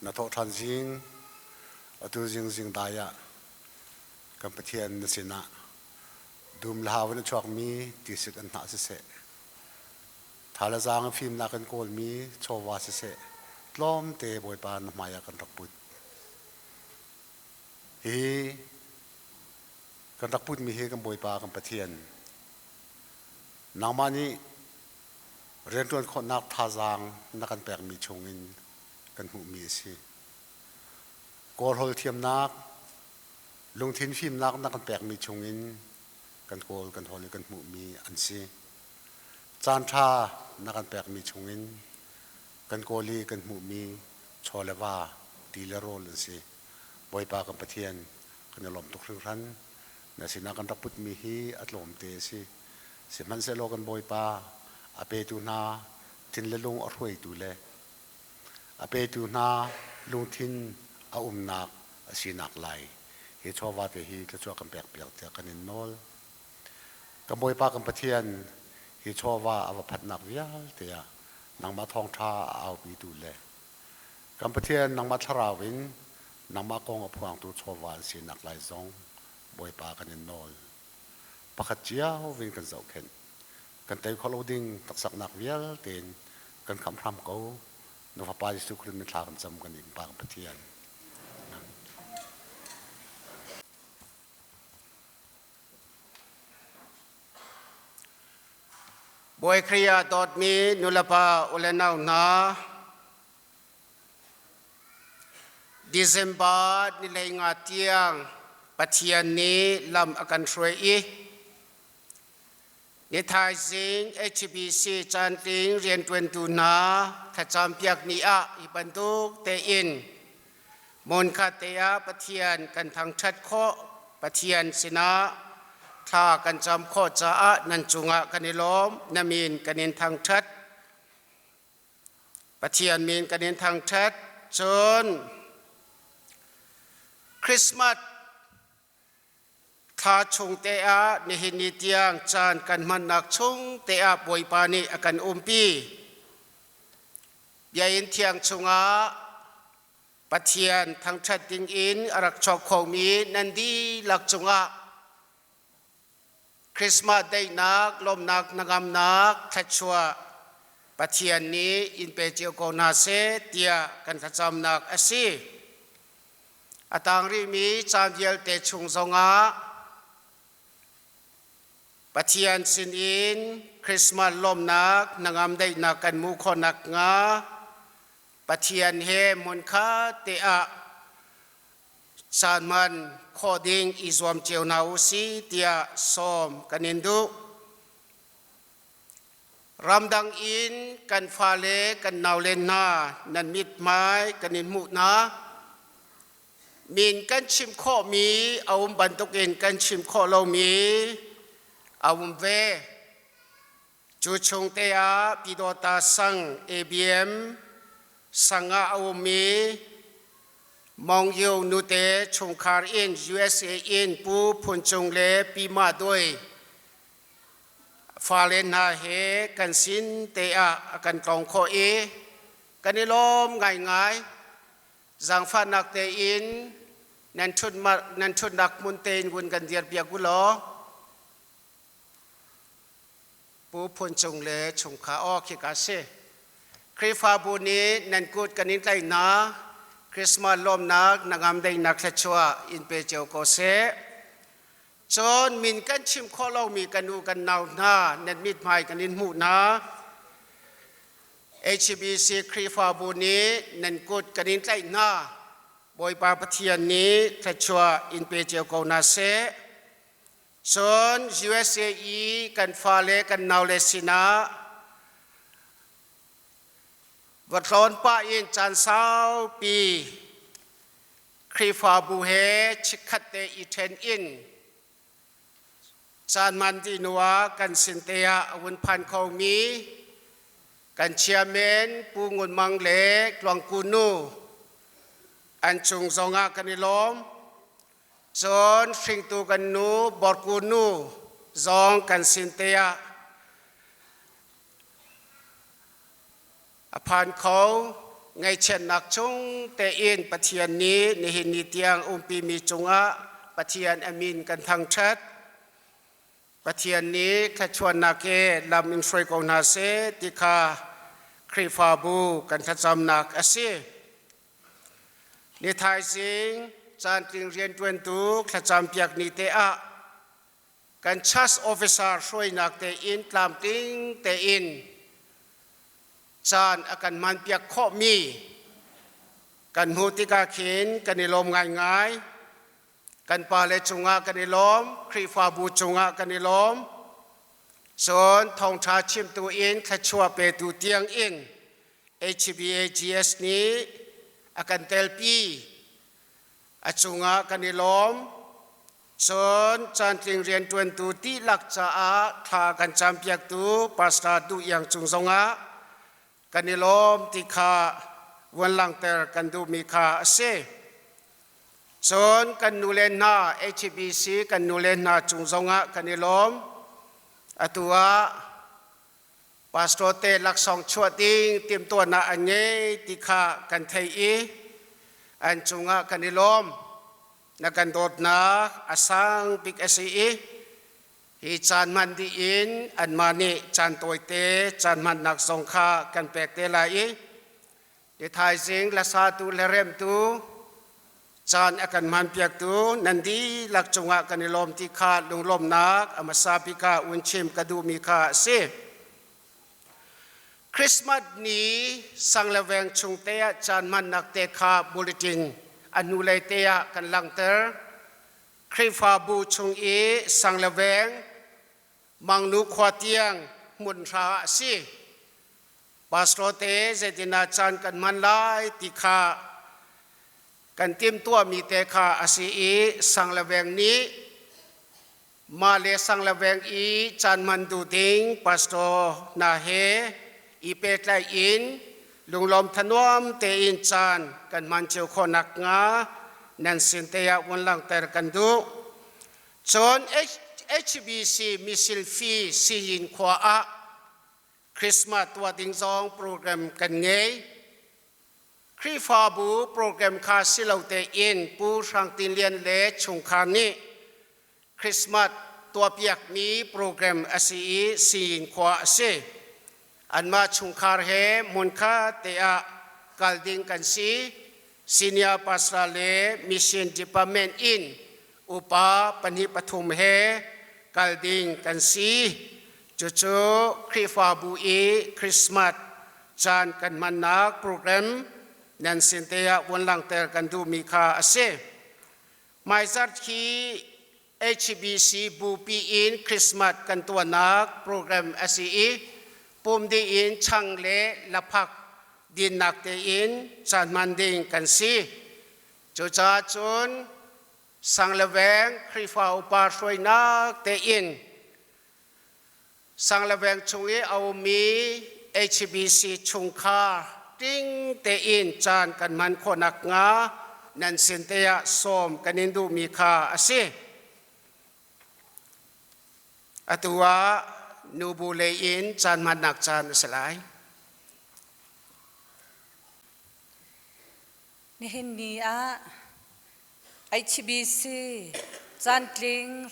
na thawh ṭhan zing, atu zing zing dai ah kan Pathian na sinah dum le hau in a chuakmi tisik an hnah siseh, Tha le zaang in fimnak kan kawlmi chawva siseh, tlawmte Bawipa na hmai ah kan rak put. Hi kan rak putmi hi kan Bawipa kan Pathian, nangmah nih rianṭuan khawhnak thazaang na kan pekmi chungin kan hmuhmi a si. Kawlhawl thiamnak, lungthin fimnak na kan pekmi chungin kan kawl kan hawl i kan hmuhmi an si. Caanṭha na kan pekmi chungin kan kawl i kan hmuhmi chaw le va, ti le rawl an si. Bawipa kan Pathian, kan i lawm tuk hringhran. Na sinah kan rak putmi hi a tlawmte a si. Sihmanhsehlaw kan Bawipa, a petu hna thin le lung a hruaitu le a petu hna lungthin a umnak a sinak lai hi chawva te hi thluachuah kan pekpiak tiah kan in nawl. Kan Bawipa kan Pathian hi chawva a va phatnak vialte ah nangmah thawngṭha a aupitu le kan Pathian nangmah thlarau in nangmah kong a phuangtu chawva an sinak lai zong Bawipa kan in nawl. Pakhat cio in kan zohkhenh. Kan tei kho lo ding taksaknak vialte in kan khamh hram ko. Na Fapa Jesuh Khrist min thla kan cam kan in Pa kan Pathian. Bawi Khrih ah dawtmi nulepa ule nau hna, December ni 15 tiang Pathian nih lam a kan hruai i ni thaizing HBC caantling rianṭuantu hna thlacampiak ni ah hi bantuk tein Hmunkhat te ah Pathian kan thangṭhat khawh, Pathian sinah thla kan cam khawh caah nan cungah kan i lawm, na min kan in thangṭhat. Pathian min kan in thangṭhat. Cun Christmas thla chung te ah nihin ni tiang caan kan hmannak chung te ah Bawipa nih a kan umpi. Biakinn thiang chungah Pathian thangṭhat dingin a rak chuak khomi nan dihlak cungah Christmas daihnak, lawmhnak, hnangamnak, thluachuah Pathian nih in pe cio ko hna seh tiah kan thlacamnak a si. A tang rihmi caan vialte chung zongah Pathian sinin Christmas lawmhnak hnangam daihnak kan hmuh khawh nakhnga Pathian he hmunkhat te ah caan hman khawh ding i zuam cio hna u si tiah sawm kan in duh. Ramdang in kan fale kan naule hna nan mithmai kan in hmuh hna. Min kan chim khawhmi a um bantukin kan chim khawh lomi a um ve. Cu chung te ah Pyidawta sang ABM sang ah a ummi Mong Yu nute chungkhar in USA in Pu Phun Cung le Pi Ma Dui fale hna he kan sin te ah a kan tlawng khawh i kan i lawm ngaingai. Zaangfahnak tein nan ṭhutnak hmun tein vun kan dirpiak u law Pu Phun Cung le chungkhar aw khika si. Khrihfabu nih nan kut kan in tlaih hna. Christmas lawmnak nangam daihnak thluachuah in pe cio ko seh. Cun min kan chim khawh lomi kan u kan nau hna nan mithmai kan in hmuh hna. HBC Khrihfabu nih nan kut kan in tlaih hna. Bawipa Pathian nih thluachuah in pe cio ko hna seh. Cun USA i kan fale kan naule sinah va tlawn pah in caan saupi Khrihfabu he chikkhat te i ṭhen in Caan man dih hnu ah kan sin te ah a vun phan khomi kan chairman Pu Ngun Mang le Tluangku nu an cung zongah kan i lawm. Cun hringtu kan nu Borku nu zong kan sin te ah a phan kho. Ngaihchiatnak chung tein Pathian nih nihin ni tiang umpimi cungah Pathian a min kan thangṭhat. Pathian nih thluachuahnak he lam in hruai ko hna seh ti kha Khrihfabu kan thlacamnak a si. Ni thaizing caantling rianṭuantu thlacampiak ni te ah kan church officer hruainak tein tlamtling tein caan a kan hmanpiak khawhmi kan hmuh tikah khin kan i lawm ngaingai. Kan pale cungah kan i lawm, Khrihfabu cungah kan i lawm. Cun thawngṭha chimtu in thluachuah petu tiang in HBAGS nih a kan telpi. A cungah kan i lawm. Cun caantling rianṭuantu dihlak caah thla kan campiaktu Pastor Duh Iang cung zongah kan i lawm ti kha vuan langhter kan duhmi kha a si. Cun kan nule hna HBC kan nule hna cung zongah kan i lawm. Atu ah pastor te laksawng chuah ding timhtuahnak an ngei ti kha kan theih i an cungah kan i lawm. Na kan dawtnak a sang bik a si i hi caan hman dih in anmah nih caan tawite caan hmannak zong kha kan pek te lai i ni thaizing lasatu le remtu caan a kan hmanpiaktu nan dihlak cungah kan i lawm ti kha lunglawmnak a hmasa bik ah un chim ka duhmi kha a si. Christmas ni sang le veng chung te ah caan hmannak te kha bulletin a hnulei te ah kan langhter. Khrihfabu chung i sang le veng Mangnu khua tiang hmunhra a si. Pastor te zeitinah caan kan hman lai ti kha kan timhtuahmi te kha a si i sang le veng nih mah le sang le veng i caan hman duh ding pastor hna he i pehtlaih in lunglawm thanuam tein caan kan hman cio khawh nakhnga nan sin te ah vun langhter kan duh. Cun HBC Misil Fee Siyin khua ah Christmas tuah ding zong program kan ngei. Khrihfabu program kha si lo tein Pu Hrang Tin Lian le chungkhar nih Christmas tuahpiakmi program a si i Siyin khua a si. Anmah chungkhar he hmunkhat te ah kal ding kan si. Senior pastor le mission department in upa pahnih pathum he kal ding kan si. Cucu Khrihfabu i Christmas caan kan hmannak program nan sin te ah vun langhter kan duhmi kha a si. Hmaizarh hi HBC bupi in Christmas kan tuahnak program a si i pum dih in chang le laphak dinnak tein caan hman ding kan si. Cucaah cun sang le veng Khrihfa upa hruainak tein sang le veng chung i a ummi HBC chungkhar ting tein caan kan hman khawh nakhnga nan sin te ah sawm kan in duhmi kha a si. Atu ah nubu lei in caan hmannak caan a si lai. Nihin ni ah HBC caantling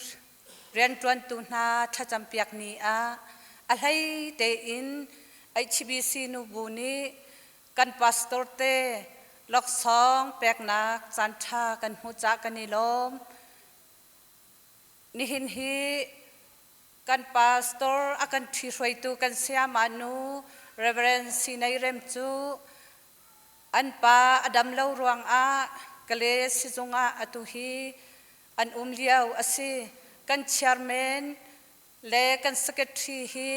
rianṭuantu hna thlacampiak ni ah a hlei tein HBC nubu nih kan pastor te laksawng peknak caanṭha kan hmuh caah kan i lawm. Nihin hi kan pastor a kan ṭhihruaitu kan sayama nu Reverend Sinai Rem cu An pa a dam lo ruangah Kale sizung ah atu hi an um lio a si. Kan chairman le kan secretary hi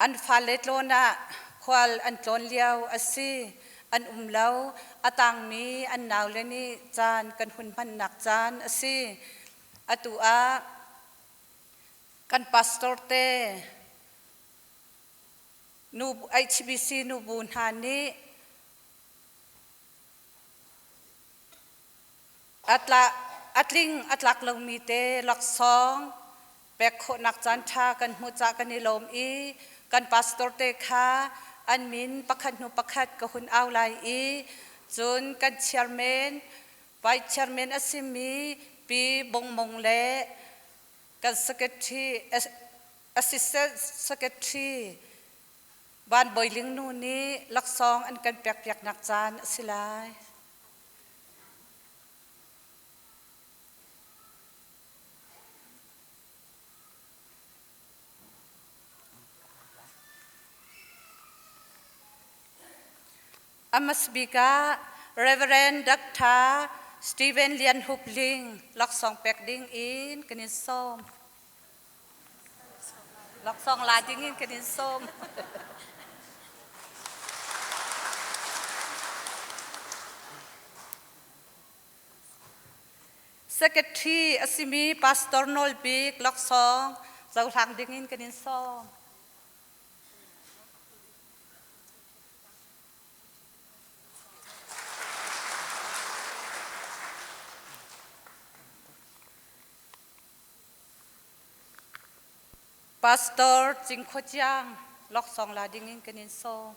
an fale tlawn ah khual an tlawn lio a si. An um lo. A tangmi an naule nih caan kan hun hmannak caan a si. Atu ah kan pastor te HBC nubu hna nih a tling a tlak lomi te laksawng pek khawhnak caanṭha kan hmuh caah kan i lawm i kan pastor te kha an min pakhat hnu pakhat ka hun au lai i cun kan chairman vice chairman a simi Pi Bung Mung le kan secretary Assistant Secretary Van Bawi Ling nu nih laksawng an kan pekpiaknak caan a si lai. Amasbik ah Reverend Dr. Stephen Lian Hup Ling laksawng pek ding in kan in sawm. Laksawng la ding in kan in sawm. Secretary a simi Pastor Nawl Bik laksawng cohlang ding in kan in sawm. Pastor Cing Khua Ciang laksawng la ding in kan in sawm.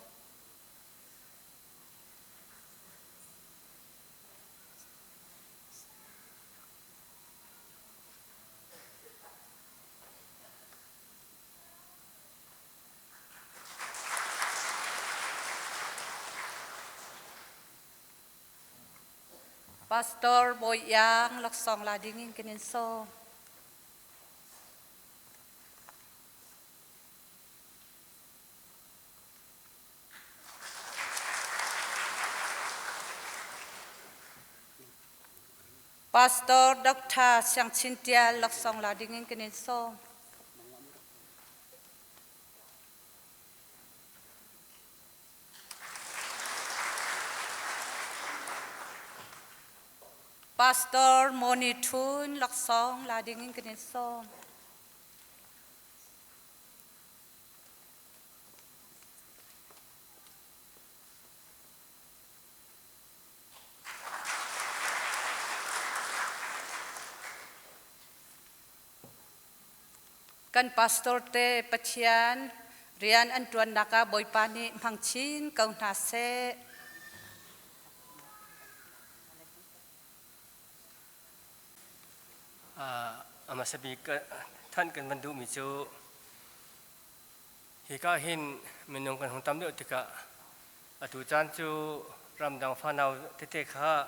Pastor Bawi Iang laksawng la ding in kan in sawm. Pastor Dr. Siang Chin Tial laksawng la ding in kan in sawm. Pastor Moni Thun laksawng la ding in kan in sawm. Kan pastor te Pathian rian an ṭuannak ah Bawipa nih hmang chin ko hna seh. A hmasa bik thanh kan van duhmi cu hika hin minung kan hung tam deuh tikah atu caan cu ramdang fanau tete kha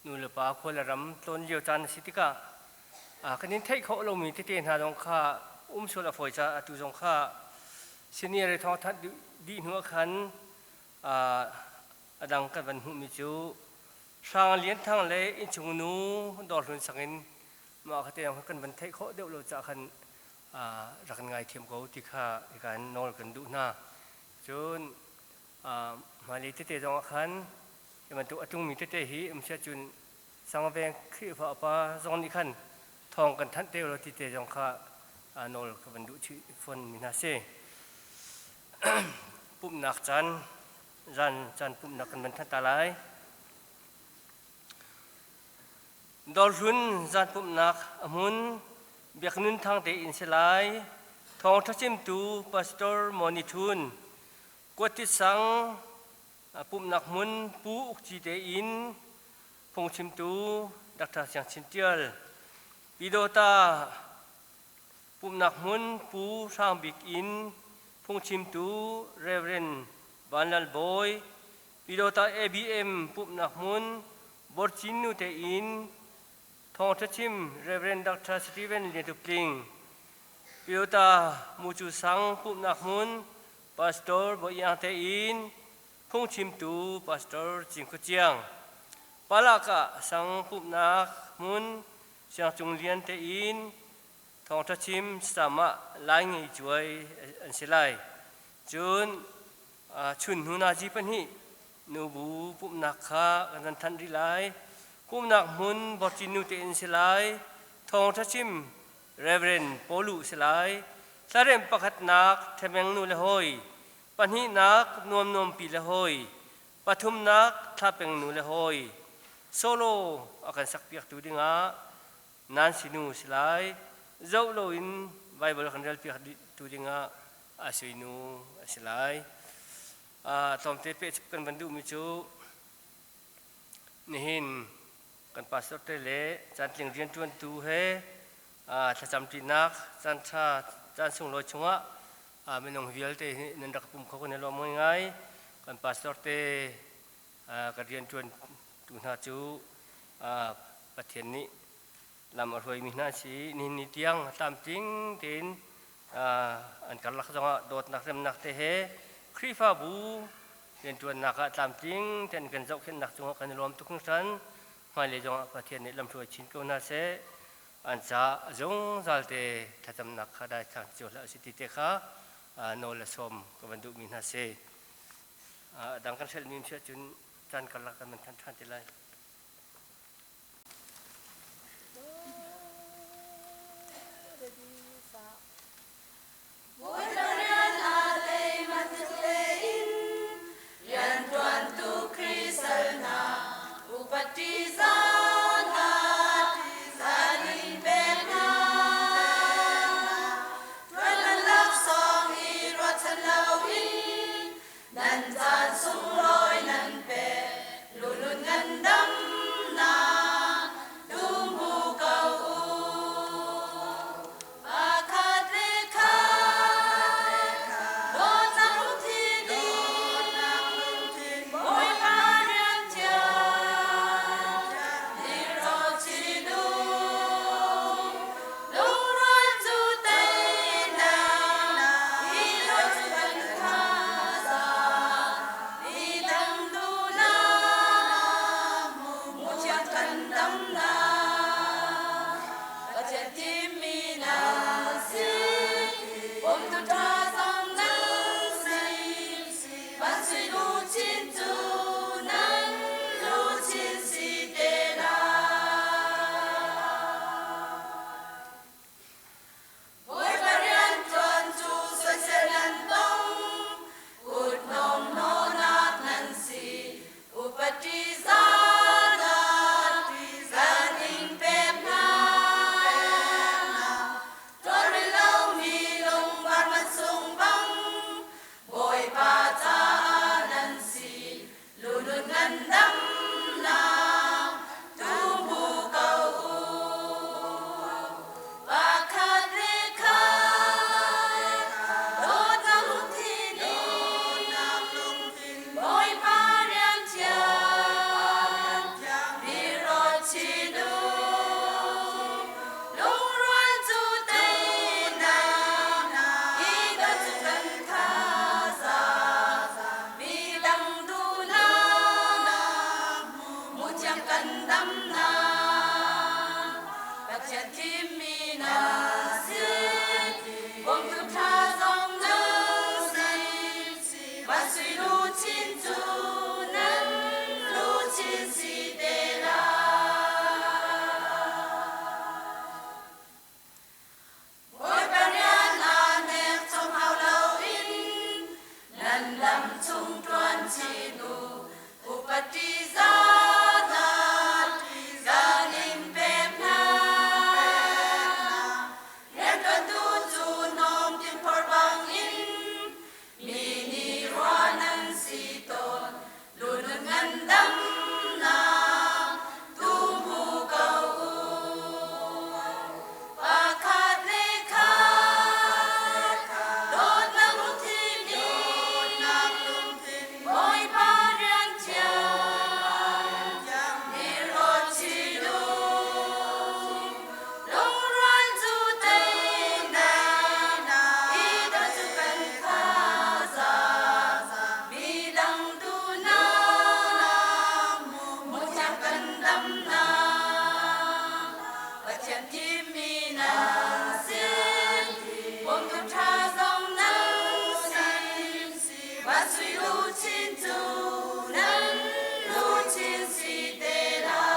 nu le pa khua le ram tlawn lio caan a si tikah kan in theih khawh lomi tete hna zong kha um sual a fawi caah atu zong kha senior thawng thanh dih hnu ah khan a dang kan van hmuhmi cu Hrang Lian Thang le innchung nu Dawr Hlun sak in mah kha te kan van theih khawh deuh lo caah khan rak kan ngaithiam ko ti kha kan nawl kan duh hna. Cun hmailei tete zong ah khan hi bantuk a tlungmi tete hi um siah cun Sangveng Khrihfa upa zong nih khan thawng kan thanh te lo ti te zong kha nawl ka van duh chih fawn mi hna si. Pumhnak caan zan caan pumhnak kan van thanh ta lai. Dawrhlun zan pumhnak a hmun Biaknun Thang te in si lai. Thawngṭha chimtu Pastor Moni Thun, Kuatit sang pumhnak hmun Pu Uk Ci te in phungchimtu Dr. Siang Chin Tial, Pidawta Pumhnak hmun Pu Hrang Bik in phungchimtu Rev. Van Lal Bawi, Pyidawta ABM pumhnak hmun Borcin nute in thawngṭha chim Rev. Dr. Stephen Lian Tuk Tling, Pyidawta Mucu Sang pumhnak hmun Pastor Bawi Iang te in phungchimtu Pastor Cing Khua Ciang, Palaka Sang pumhnak hmun Siangcung Lian te in thawngṭha chim sam ah lai ngei cuai an si lai. Cun chun hnu nazi pahnih nubu pumhnak kha kan van thanh rih lai. Pumhnak hmun Borcin nu te in si lai. Thawngṭha chim Reverend Pawlu si lai. Hlarem pakhatnak Themeng nu le hawi, pahnihnak Nuamnuampi le hawi, pathumnak Thlapeng nu le hawi. Solo a kan sakpiaktu dingah Nancy nu si lai. Zoh loin Bible kan relpiak tu dingah a suinu a si lai. Tlawmte peh kan van duhmi cu nihin kan pastor te le caantling rianṭuantu he thlacam ṭinak caanṭha caan sunglawi chungah minung vialte hi nan rak pum kho kan i lawm ngaingai. Kan pastor te kan rianṭuantu hna cu Pathian nih lam a hruaimi hna an si. Nihin ni tiang tlamtling tein an karlak zongah dawtnak remnak te he Khrihfabu rianṭuannak ah tlamtling tein kan zohkhenhnak cungah kan i lawm tuk hringhran. Hmailei zongah Pathian nih lamhruai chin ko hna seh. An caah zungzal te thlacamnak kha daithlang cio hlah usih ti te kha nawl le sawm ka van duhmi hna si. A dang kan hrelhmi um si ahcun caan karlak kan van thanh ṭhan te lai. Bawipa rian aa teimat tein rianṭuantu Khrih sal hna upat ṭihzah hna zan in pek hna. Ṭuan nan laksawng i ruahchan loin nan caan sunglawi nan pek lunun ngandamnak dum hu ko u. Pakhat le khat dawtnak lungthin in Bawipa rian thiang dirh chin u. Lungrual cu teinak i dawt cu kan thazaang mi dang duhnak hmu thiang kan damnak. Pathian thimmi na si, bawmtu ṭha zong nan si. Van sui luchin cu nan luchin si te lai. Bawipa rian ṭuan cu soisel nan tong, kut hnawmhnawhnak nan si. Upati zanak zan in pek hna. Tuar rih lomi lungvar mansung bang Bawipa caah nan si. Lunun ngandamnak tum hu ko u. Pakhat le khat dawtnak lungthin in Bawipa rian thiang biarawt chin u. Lungrual cu teinak i dawt cu kan thazaang midang duhnak hmuhthiam kan damnak Pathian thimmi na si bawmtu ṭha zong na si van sui luchin cu nan luchin si te lai. Bawipa rian ah nek chom hau loin nan lam chung ṭuan chin u. Upati zanak zan in pek hna. Rianṭuantu cu hnawm tinphor bangin mi nih ruah nan si tawn. Lunun ngandamnak tum hu ko u. Pakhat le khat dawtnak lungthin in Bawipa rian thiang dirhawt chin u. Lungrual cu teinak i dawt cu kan thazaang midang duhnak hmuhthiam kan damnak Pathian thimmi na si bawmtu ṭha zong nan si van sui luchin cu nan luchin si te lai.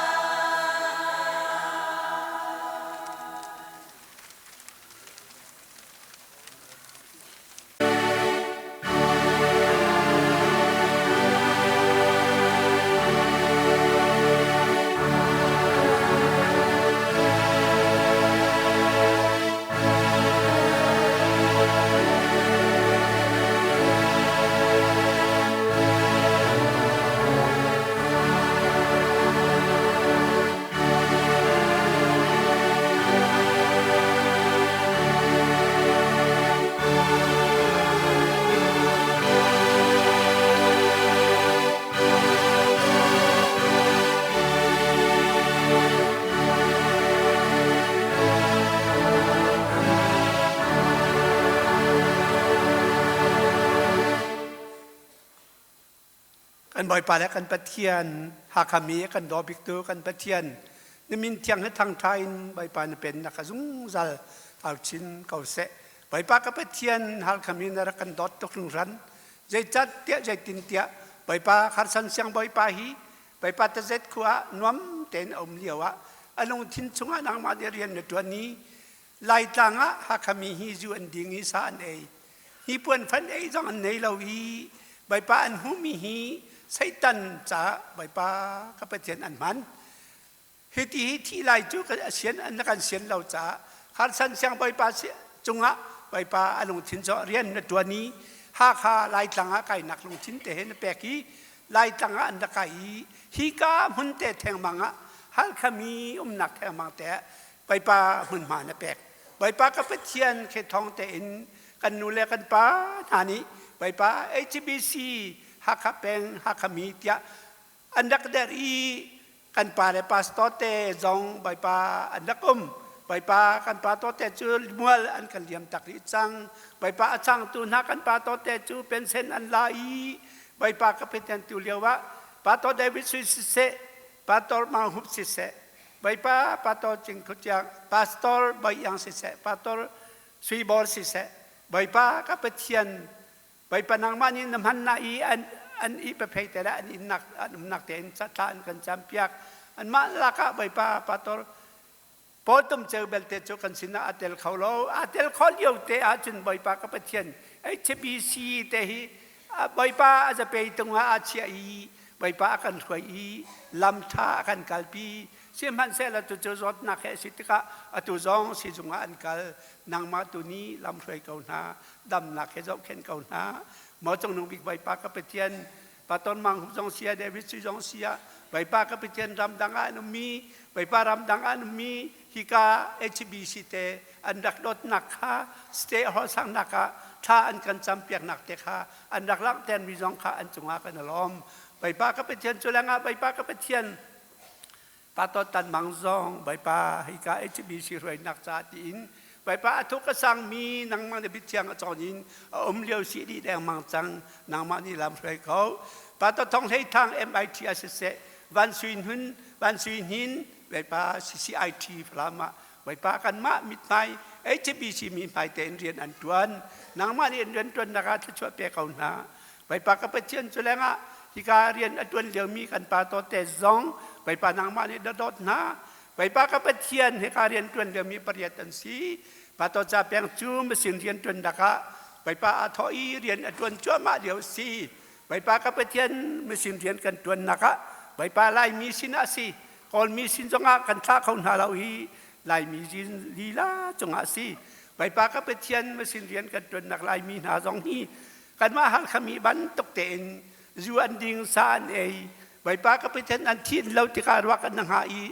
Kan Bawipa le kan Pathian Hakha mi kan daw biktu kan Pathian Na min thiang he thangṭha in Bawipa na pennak a zungzal au chin ko seh. Bawipa ka Pathian Halkha mi na rak kan dawt tuk hringhran. Zeicat tiah zeitintiah Bawipa Kharsan siang Bawipa hi Bawipa tazet khua ah nuam tein a um lio ah a lungthin chungah nangmah nih rian na ṭuan i Laitlang ah Hakha mi hi zu an ding i sa an ei. Hnipuan fan ei zong an nei lo i Bawipa an hmuhmi hi Satan caah Bawipa ka Pathian an hman. Hiti hi thih lai cu a sian an kan sian lo caah Kharsan siang Bawipa cungah Bawipa a lungthin cu rian na ṭuan i Hakha Laitlang ah kainak lungthin te he na pek i Laitlang ah an rak kai i hika hmun te thengmang ah Halkha mi umnak thengmang te ah Bawipa hmunhma na pek. Bawipa ka Pathian khe thawng tein kan nu le kan pa hna nih Bawipa HBC Hakha peng Hakha mi tiah an rak der i kan pa le pastor te zong Bawipa an rak um. Bawipa kan pa te cu mual an kan liam tak rih cang. Bawipa a changtu hna kan pa te cu pensen an la i Bawipa ka Pathian tu lio ah Pastor David Sui siseh, Pastor Mang Hup siseh, Bawipa Pastor Cing Khut Iang, Pastor Bawi Iang siseh, Pastor Sui Bor siseh, Bawipa ka Pathian, Bawipa nangmah nih na hman na i an an i paphei te le an innak an umnak tein thla an kan campiak. Anmah lakah Bawipa Pastor Paul Tum Ceu belte cu kan sinah a tel kho lo. A tel kho lio te ahcun Bawipa ka Pathian HBC te hi Bawipa a zapei tungah a chiah i Bawipa a kan hruai i lam ṭha a kan kalpi. Sihmanhsehlaw cucu zawtnak he a si tikah atu zong sizung ah an kal. Nangmah tu nih lam hruai ko hna, damnak he zohkhenh ko hna. Maw Cungnung Bik Bawipa ka Pathian, Paton Mang Hup zong sia, David Sui zong sia, Bawipa ka Pathian ramdang ah an ummi, Bawipa ramdang ah an ummi, hika HBC te an rak dawtnak kha stay hall sangnak ah thla an kan campiaknak te kha an rak langhter mi zong kha an cungah kan i lawm. Bawipa ka Pathian cu lengah Bawipa ka Pathian Paton Tan Mang zong Bawipa hika HBC hruainak ca tiin Bawipa a thuk a sangmi nangmah na biathiang a cawn in a um lio si dih dengmang cang nangmah nih lam hruai ko Paton Thong Hlei Thang MIT a siseh Van Sui Hnun Van Sui Hnin Bawipa CCIT Falam ah Bawipa kanmah mithmai HBC mi hmai tein rian an tuan nangmah nih rian tuannak ah thluachuah pe ko hna Bawipa ka Pathian cu lengah hika rian a ṭuan liomi kan pa tawte zong Bawipa nangmah nih na dawt hna. Bawipa ka Pathian hika rian ṭuan liomi pariat an si. Pa ca peng cu masin rian ṭuannak ah Bawipa aa thawh i rian a ṭuan cuahmah lio a si. Bawipa ka Pathian masin rian kan ṭuannak ah Bawipa Laimi sinah a si. Kawlmi sin zongah kan thlah kho hna lo i Laimi lila cungah a si. Bawipa ka Pathian masin rian kan ṭuannak Laimi hna zong hi Kanmah Halkha mi bantuk tein zu an ding, sa an ei. Bawipa ka Pathian an thin lo tikah ruak an hnga i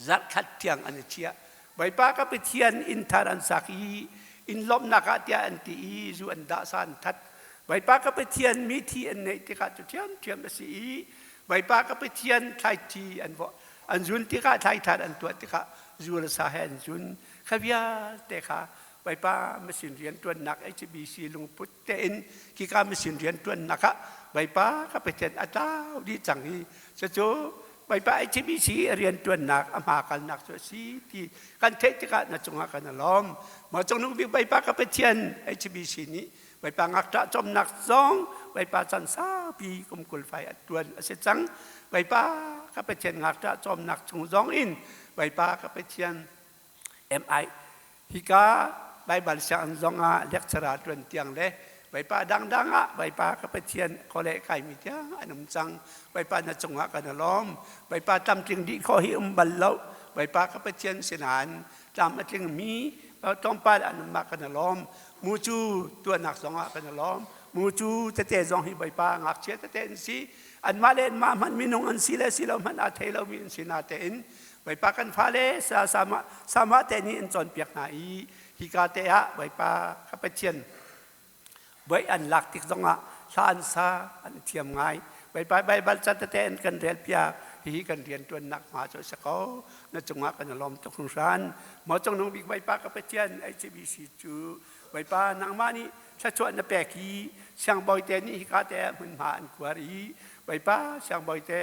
zarhkhat tiang an i chiah. Bawipa ka Pathian inn thar an sak i inn lawmhnak ah tiah an ti i zu an dah sa an that. Bawipa ka Pathian mithi an neih tikah cu ṭhiamṭhiam a si i Bawipa ka Pathian thlaithi an vawh an zun tikah thlaithar an tuah tikah zu le sa he an zun. Kha vialte kha Bawipa masin rianṭuannak HBC lungput tein khika masin rianṭuannak ah Bawipa ka Pathian a tlau dih cang i cucu Bawipa HBC rianṭuannak a hma kalnak cu a si ti kan theih tikah na cungah kan i lawm. Maw Cungnung Bik Bawipa ka Pathian HBC nih Bawipa ngakṭah cawmnak zong Bawipa chan saupi kum 20 fai a ṭuan a si cang. Bawipa ka Pathian ngakṭah cawmnak chung zong in Bawipa ka Pathian MI hika Baibal sianginn zongah lecture ah ṭuan tiang le Bawipa dangdang ah Bawipa ka Pathian kawle kaimi tiang an um cang. Bawipa na cungah kan i lawm. Bawipa tlamtling dih khawh hi um bal lo. Bawipa ka Pathian sinain tlam a tlingmi tlawmpal an um ah kan i lawm. Mu cu tuahnak zongah kan i lawm. Mu cu tete zong hi Bawipa ngakchia tete an si. Anmah le anmah hmanh minung an si le si lo hmanh aa thei lomi an si natein Bawipa kan fale sama sama te nih an cawnpiak hna i hika te ah Bawipa ka Pathian buai an lak tik zongah hla an sa an thiam ngai Bawipa Baibal ca tete an kan rel piak hihi kan rian ṭuannak hma cu a si ko na cungah kan i lawm tuk hringhran maw Cungnung Bik Bawipa ka Pathian HBC cu Bawipa nangmah nih thluachuah na pek i siangbawi te nih hika te ah hmunhma an khuar i Bawipa siangbawi te.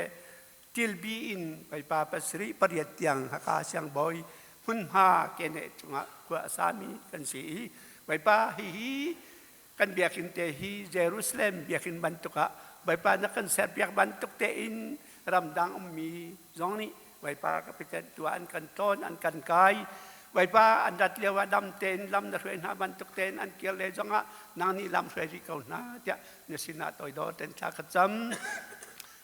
Tilbi in Bawipa pasarih pariat tiang Haka siangbawi hmunhma keneh cungah khua a sami kan si i Bawipa hihi kan biakinn te hi Jerusalem biakinn bantuk ah Bawipa na kan serpiak bantuk tein ramdang ummi zong nih Bawipa ka Pathian tu an kan tlawn an kan kai Bawipa an rat lio ah dam tein lam na hruai hna bantuk tein an kir le zongah nang nih lam hruai rih ko hna tiah na sinah toidor ten thla ka cam.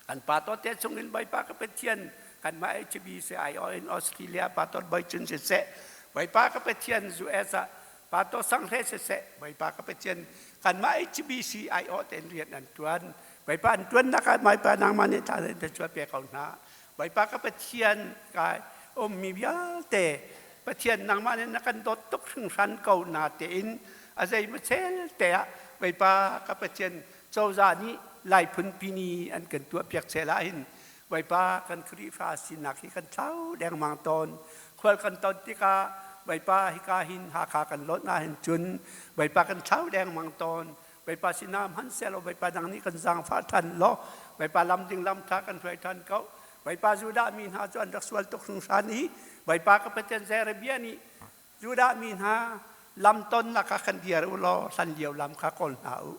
Kan pa to te chungin Bawipa ka Pathian kanmah HBC IO in Australia pa to Bawi Cun siseh Bawipa ka Pathian US ah pa to Sang Hle siseh Bawipa ka Pathian kanmah HBC IO ten rian an tuan Bawipa an tuan nak ah Bawipa nangmah nih tha te chuah pe ko hna Bawipa ka Pathian kai ummi vialte Pathian nangmah nih na kan dawt tuk hringhran ko na tein a zei ma chel te ah Bawipa ka Pathian cozah nih Lai phunpi ni an kan tuahpiak chel ahhin Bawipa kan Khrihfa sinak hi kan thlau dengmang tawn. Khual kan ton tikah Bawipa hika hin Hakha kan lawnh ahhin cun Bawipa kan thlau dengmang tawn. Bawipa sinah hmanhsehlaw Bawipa dang nih kan zaangfah ṭhan law Bawipa lam ding lam ṭha kan hruai ṭhan ko. Bawipa Judah mi hna cu an rak sual tuk hringhran i Bawipa ka Pathian Jeremiah nih Judah mi hna lamtonnak ah khan dir u law hlanlio lam kha kawl hna u.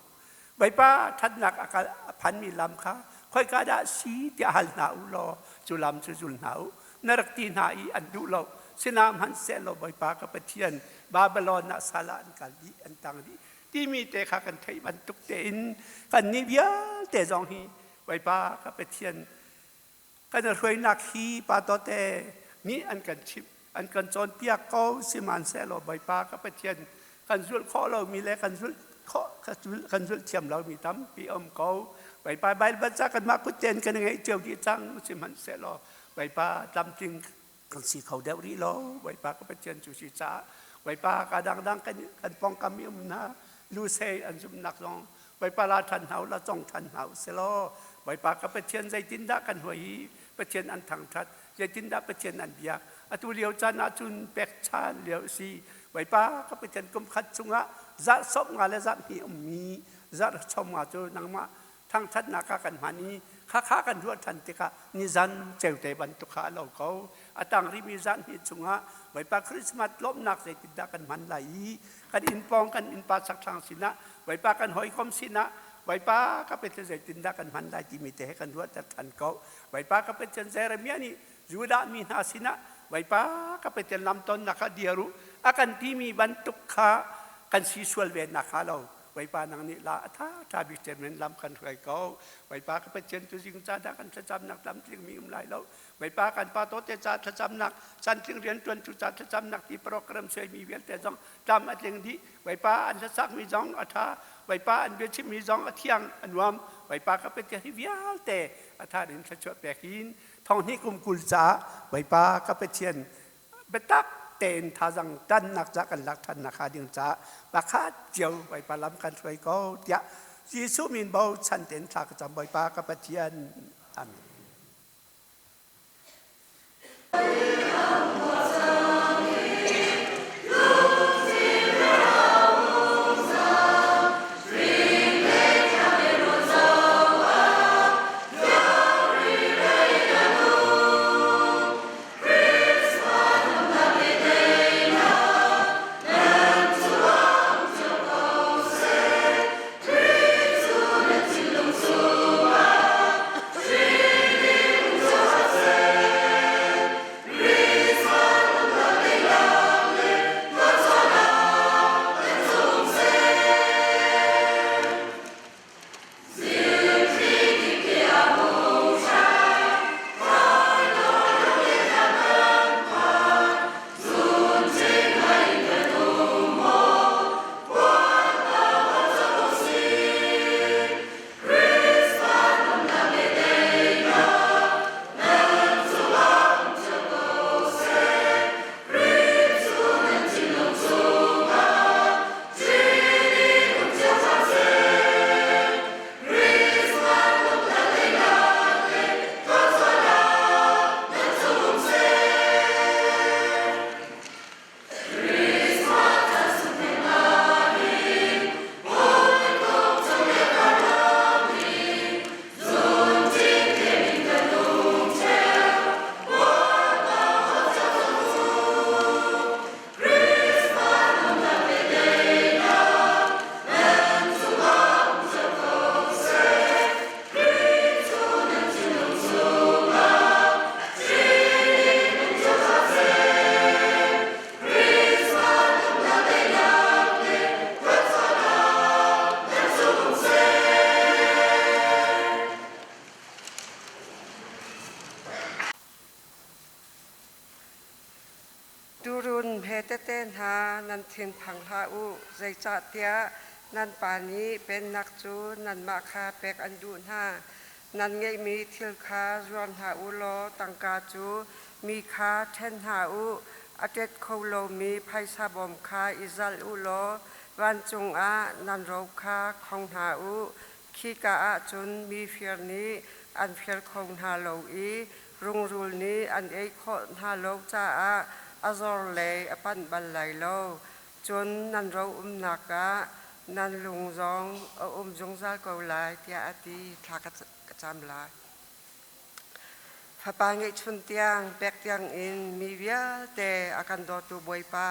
Bawipa ṭhatnak a phanmi lam kha khoika dah a si tiah hal hna u law cu lam cu zul hna u. Na rak ti hna i an duh lo. Sinah hmanhsehlaw Bawipa ka Pathian Babylon ah sal ah an kal dih, an tang dih timi te kha kan theih bantuk tein kannih vialte zong hi Bawipa ka Pathian Kan hruainak hi pa tawte nih an kan chimh, an kan cawnpiak ko sihmanhsehlaw Bawipa ka Pathian kan zulh khawh lomi le kan zulh khawh kan zulh thiam lomi tampi um ko. Bawipa Baibal ca kanmah kut tein kan i ngeih cio dih cang sihmanhsehlaw Bawipa tlamtling kan si kho deuh rih lo. Bawipa ka Pathian cu si caah Bawipa ka dangdang kan kan pawngkam i um hna lusei an zumhnak zong Bawipa la ṭhan hna u la cong ṭhan hna u silaw Bawipa ka Pathian zeitindah kan huai i Pathian an thangṭhat zeitindah Pathian an biak atu lio caan ahcun pekchan lio a si Bawipa ka Pathian kum khat chungah zarh sawm nga le zarh hnih ummi zarh sawm nga cu nangmah thangṭhatnak ah kan hman i khakha kan ruah ṭhan tikah nizan ceute bantuk kha a lo ko a tang rihmi zarh hnih chungah Bawipa Christmas lawmhnak zeitindah kan hman lai i kan inn pawng kan innpa chakthlang sinah Bawipa kan hawikom sinah Bawipa ka Pathian zeitindah kan hman lai timi te he kan ruahter ṭhan ko. Bawipa ka Pathian Jeremiah nih Judah mi hna sinah Bawipa ka Pathian lamtonnak ah dir u a kan timi bantuk kha kan si sual ve nakhnga lo Bawipa nang nih la a tha tha bik cem in lam kan hruai ko. Bawipa ka Pathian tu zing ca dah kan thlacamnak tlamtling mi um lai lo. Bawipa kan pa tawte ca thlacamnak santling rianṭuantu ca thlacamnak ti program suaimi vialte zong tlam a tling dih. Bawipa an hlasakmi zong a ṭha. Bawipa an biachimmi zong a thiang a nuam. Bawipa ka Pathian hi vialte a tha in thluachuah pek in thonghnih kum 20 caah Bawipa ka Pathian biatak tein thazang ṭannak ca kan lak ṭhan nakhnga ding caah pakhat cio Bawipa lam kan hruai ko tiah Jesuh min bochan tein thla ka cam Bawipa ka Pathian. Amen. Tuurun hmetete hna nan thinphang hlah u, zeicahtiah nan Pa nih Pennak cu nanmah kha pek an duh hna. Nan ngeihmi thil kha zuar hna u law tangka cu mi kha ṭhen hna u. A ṭet kho lomi phaisa bawm kha i zalh u law vancung ah nan ro kha khong hna u. Khika ah cun mi fir nih an fir kho hna lo i rungrul nih an ei khawh hna lo caah a zor lei a panh bal lai lo. Cun nan ro umnak ah nan lung zong a um zungzal ko lai, tiah a ti. Thla ka cam lai. Fapa ngeihchun tiang pek tiang in mi vialte a kan dawtu Bawipa,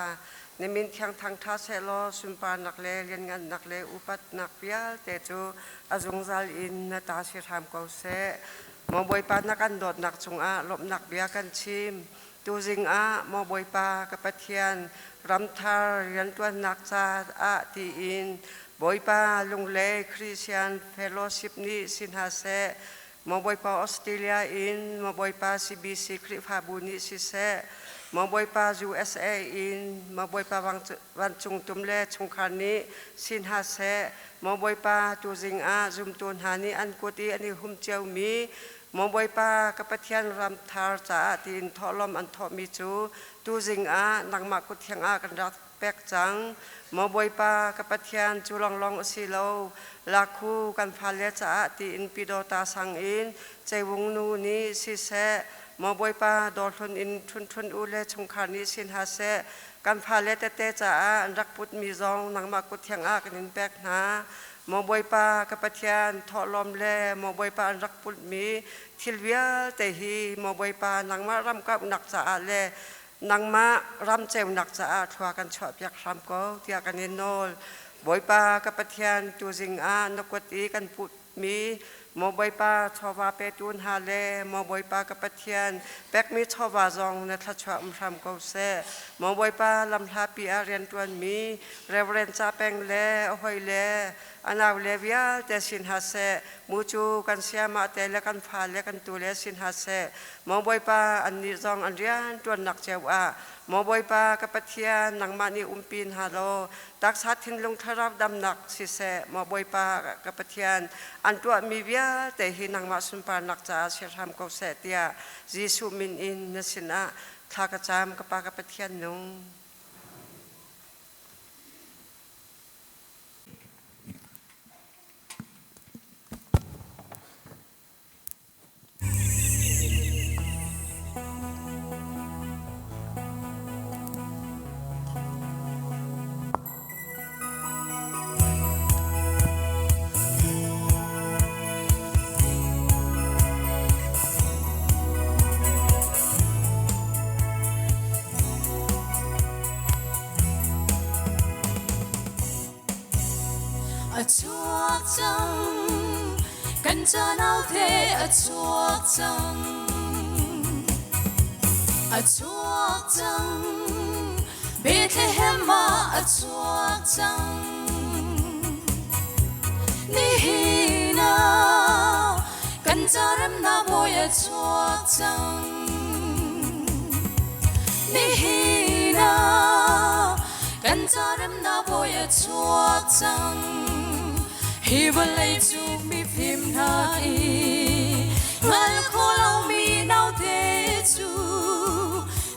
na min thiang thangṭha sehlaw sunparnak le lianngannak le upatnak vialte cu a zungzal in na ta si hram ko seh. Maw Bawipa, na kan dawtnak cungah lawmhnak bia kan chim. Tuzing ah, maw Bawipa ka Pathian, ramthar rianṭuannak caah tiin Bawipa Lunglei Christian Fellowship nih si hna seh, Maw Bawipa Australia in, Maw Bawipa CBC Khrihfabu nih siseh, Maw Bawipa USA in, Maw Bawipa vancung tum le chungkhar nih si hna seh, Maw Bawipa tuzing ah zumtu hna nih an kut i an i hum ciomi, Maw Bawipa ka Pathian ram thar caah tiin thawhlawm an thawhmi cu tuzing ah nangmah kut thiang ah kan rak pek cang. Maw Bawipa ka Pathian cu lawnglawng a si lo, lakhu kan fale caah tiin Pyidawta sang in Ceiwung nu nih siseh, Maw Bawipa dawrhlun in ṭhunṭhun u le chungkhar nih si hna seh, kan fale tete caah an rak putmi zong nangmah kut thiang ah kan in pek hna. Maw Bawipa ka Pathian thawhlawm le Maw Bawipa an rak putmi thil vialte hi Maw Bawipa nangmah ram kauhnak caah le nangmah ram ceunak caah thlua kan chuahpiak hram ko tiah kan in nawl. Bawipa ka Pathian, tuzing ah na kut i kan putmi maw Bawipa chawva petu hna le maw Bawipa ka Pathian pekmi chawva zong na thluachuah um hram ko seh. Maw Bawipa lamhlapi ah rianṭuanmi Reverend Ca Peng le a hoi le a nau le vialte sin hna seh, mu cu kan sayamah te le kan fa le kan tu le sin hna seh. Maw Bawipa, annih zong an rianṭuannak cio ah, Maw Bawipa ka Pathian, nangmah nih umpi hna law, taksa thinlung thlarau damnak siseh, Maw Bawipa ka Pathian, an tuahmi vialte hi nangmah sunparnak caah si hram ko seh, tiah Jesuh min in na sinah thla ka cam, ka Pa ka Pathian nung. A chuak cang kan ca naute a chuak cang a chuak cang Bethlehem ah a chuak cang nihin ah kan ca remnak bawi a chuak cang Nihin ah kan ca remnak bawi a chuak cang. Hi vawlei cu mifim hna i hngal kho lomi naute cu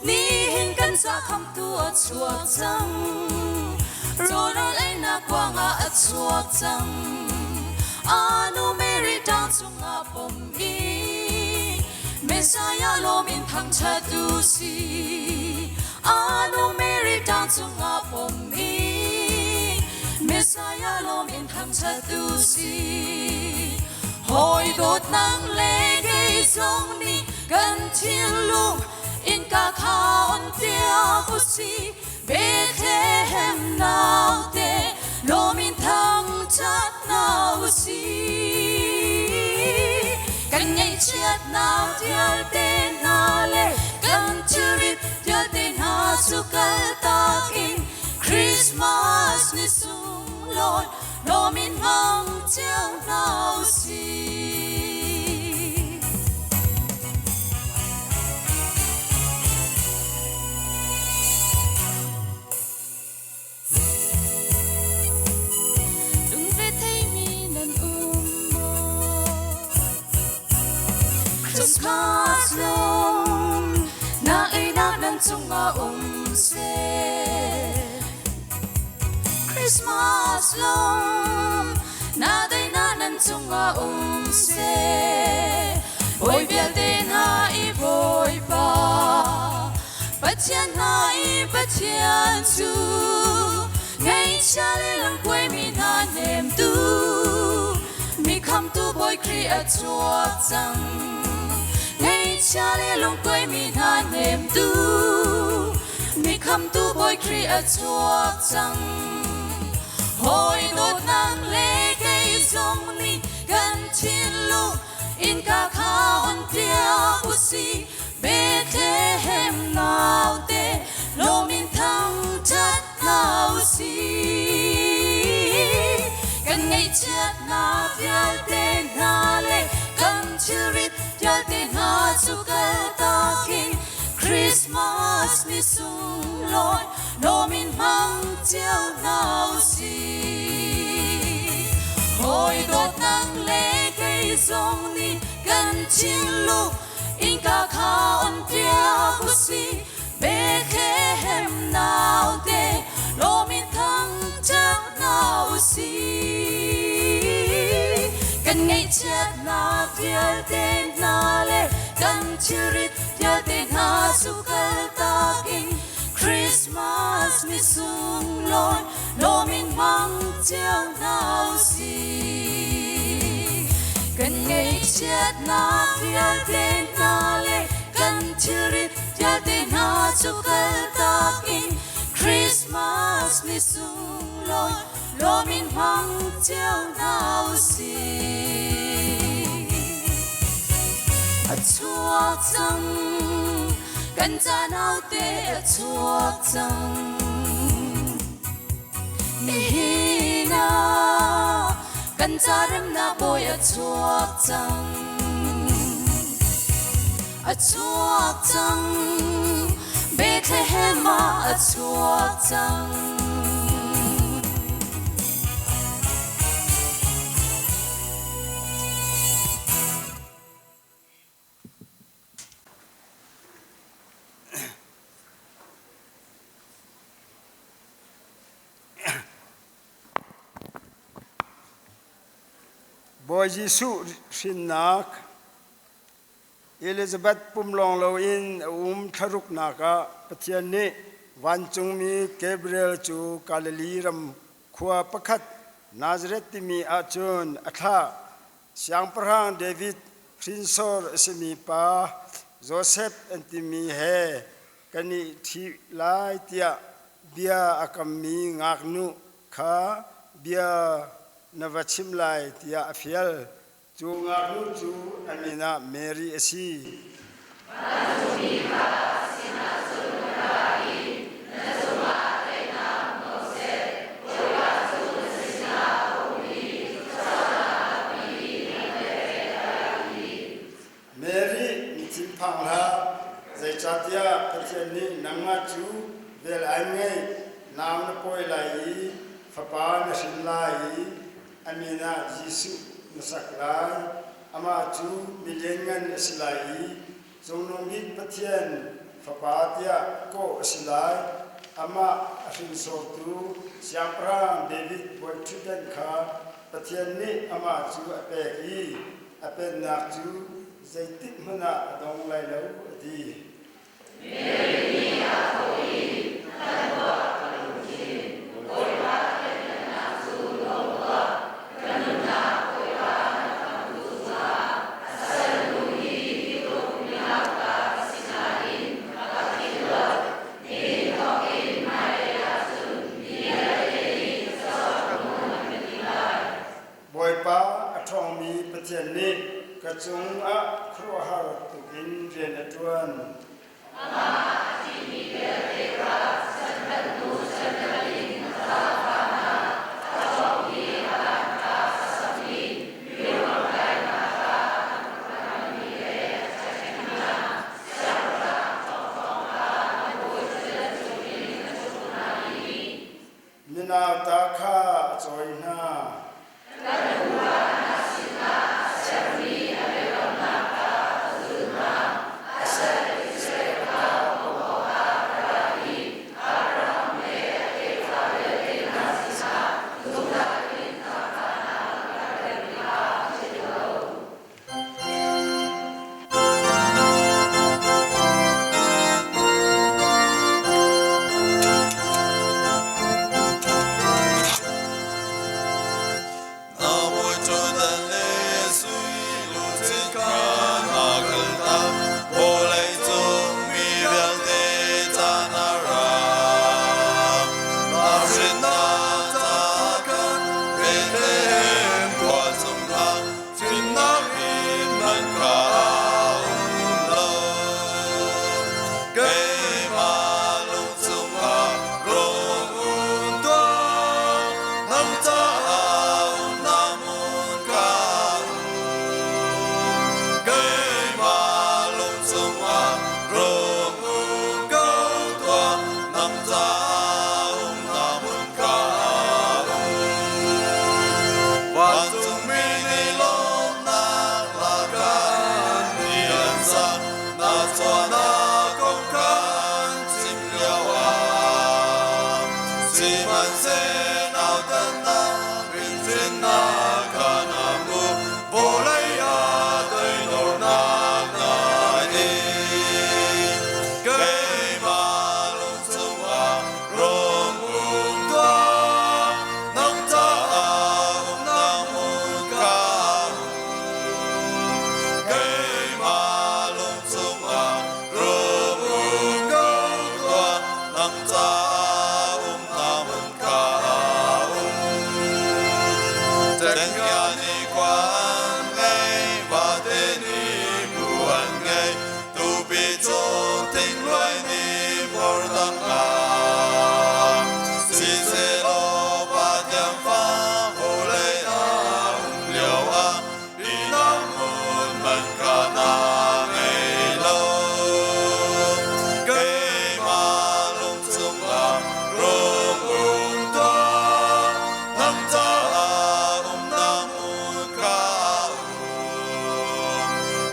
nihin kan ca khamtu a chuak cang. Rawl einak kuangah a chuak cang. Anu Mary ṭang chungah pom i Messiah lawm in thangṭhat u si. Anu Mary ṭang chungah pom i Messiah lawm in thangṭhat u si. Hawi dawtnak le kei zong nih kan thinlung innka kha on piak u si. Bethlehem naute lawm in thangṭhat hna u si. Kan ngaihchiatnak vialte hna le kan thilrit vialte hna cu kaltak in Christmas ni sunglawi lawm in hmang cio hna u si. Christmas lawm na einak nan cungah um seh. Christmas lawm na daihnak nan cungah um seh. Bawi vialte hna i Bawipa, Pathian hna i Pathian cu ngaihchia le lungkuaimi hna hnemtu, mi khamtu Bawi Khrih a chuak cang. Ngaihchia le lungkuaimi hna hnemtu, mi khamtu Bawi Khrih a chuak cang. Hawi dawtnak le kei zong nih kan thinlung innka kha on piak usih. Bethlehem naute lawm in thangṭhat hna usih. Kan ngaihchiatnak vialte hna le kan thilrit vialte hna cu kaltak in Christmas ni sunglawi lawm in hmang cio hna usih. Hawi dawtnak le kei zong nih kan thinlung innka kha on piak usih. Bethlehem naute lawm in thangṭhat hna usih. Kan ngaihchiatnak vialte hna le kan thilrit vialte hna cu kaltak in Christmas ni sunglawi lawm in hmang cio hna usih. Kan ngaihchiatnak vialte hna le kan thilrit vialte hna cu kaltak in Christmas ni sunglawi lawm in hmang cio hna usih. A chuak cang, kan ca naute a chuak cang. Nihin ah kan ca remnak bawi a chuak cang. A chuak cang, Bethlehem ah a chuak cang. Bawi Jesuh hrinnak Elizabeth pum lawng loin a um thlaruknak ah Pathian nih vancungmi Gabriel cu Galilee ram khua pakhat Nazareth timi ahcun a thlah. Siangpahrang David hrinsor a simi pa Josef an timi he kan i ṭhi lai tiah bia a kammi ngaknu kha bia na va chim lai tiah a fial. Cu ngaknu cu a min ah Mary a si. Vancungmi kha sinah cun na ra i na cungah daihnak um ko seh. Bawipa cu na sinah a um i thluachuahnak tampi na pek tiah a ti. Mary, mi thinphang hlah, zeicahtiah Pathian nih nangmah cu vel ai ngeih, nau na pawi lai i fapa na hrin lai i a min ah Jesuh na sak lai. Amah cu mi lianngan a si lai i Cungnung Bik Pathian Fapa tiah kawh a si lai. Amah a hringsortu Siangpahrang David bawiṭhutdan kha Pathian nih amah cu a pek i a pennak cu zeitik hmanh ah a dong lai lo, a ti. Mary nih a thawh i, A kan tuah ka lungthin, Bawipa lianhngannak cu lawm tuah. Ka nunnak Bawipa na khamhtu cungah a salnu hi hi tluk minauta ka si nain a ka philh lo. Nihin thawk in hmailei ah cun mi vialte nih thluachuah hmu an ka ti lai. Bawipa a ṭhawngmi Pathian nih ka cungah khuaruahhar tukin rian a ṭuan. Amah a ṭihmi vialte kha chan khat hnu chan khat in a zaangfah hna. A ṭhawngmi a van kha a samh i riangmang kha a hmanmi le a ṭhek hna. Siangpahrang ṭhawngṭhawng kha an bawiṭhutdan cungin a ṭhut hna i Minauta kha a cawi hna. Kan pupa hna sinah a sermi a biakamnak kha a zulh hna. Sihmanhseh nautatnak rinhrinnak kha na hmuh, vawlei ah toidornak na in. Keimah lung chungah rung um tuah, nang caah umnak hmun kha Keimah lung chungah rung um ko tuah, nang caah umnak hmun kha um. Cenghngia nih khua an ngei, vate nih bu an ngei, tupi cung thingluai nih phor tangah. Sihsehlaw Pa thiang fa vawlei ah um lio ah ihnak hmun hmanh kha na ngei lo. Keimah lung chungah rung um tuah, nang caah umnak hmun kha um.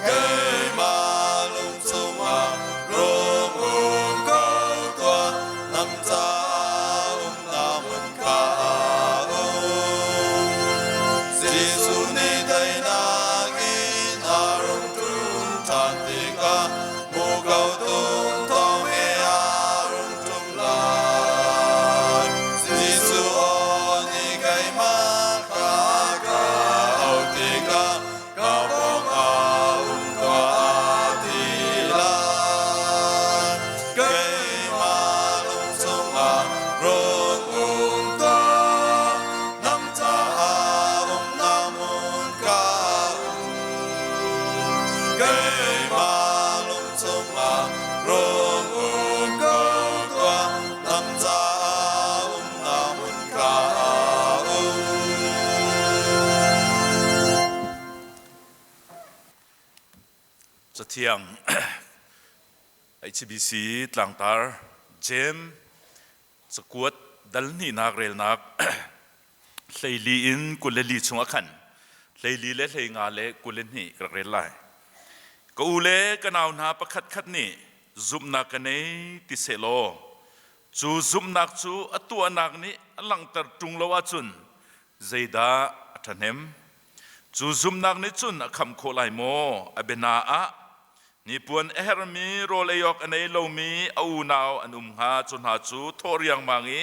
Keimah lung chungah rung um ko tuah, nang caah umnak hmun kha um. Jesuh nih teinak in a rung ṭum ṭhan tikah muko tum thawng he a rung ṭum lai. Jesuh aw nih keimah kha ka auh tikah ka pawngah um tuah ti lai. Keimah lung chungah rung um tuah, nang caah umnak hmun kha um. Keimah lung chungah rung um ko tuah, nang caah umnak hmun kha um. Cathiang HBC tlangtar Jeim cakuat dal hnihnak relnak 14 in 24 chung ah khan 14 le 15 le 22 ka rak rel lai. Ka u le ka nau hna pakhat khat nih zumhnak ka nei ti sehlaw cu zumhnak cu a tuahnak nih a langhter ṭung lo ahcun zeidah a ṭhahnem? Cu zumhnak nih cun a khamh khawh lai maw? A biana ah hnipuan a herhmi rawl ei awk a nei lomi a unau an um hnga. Cu hna cu thawh riangmang i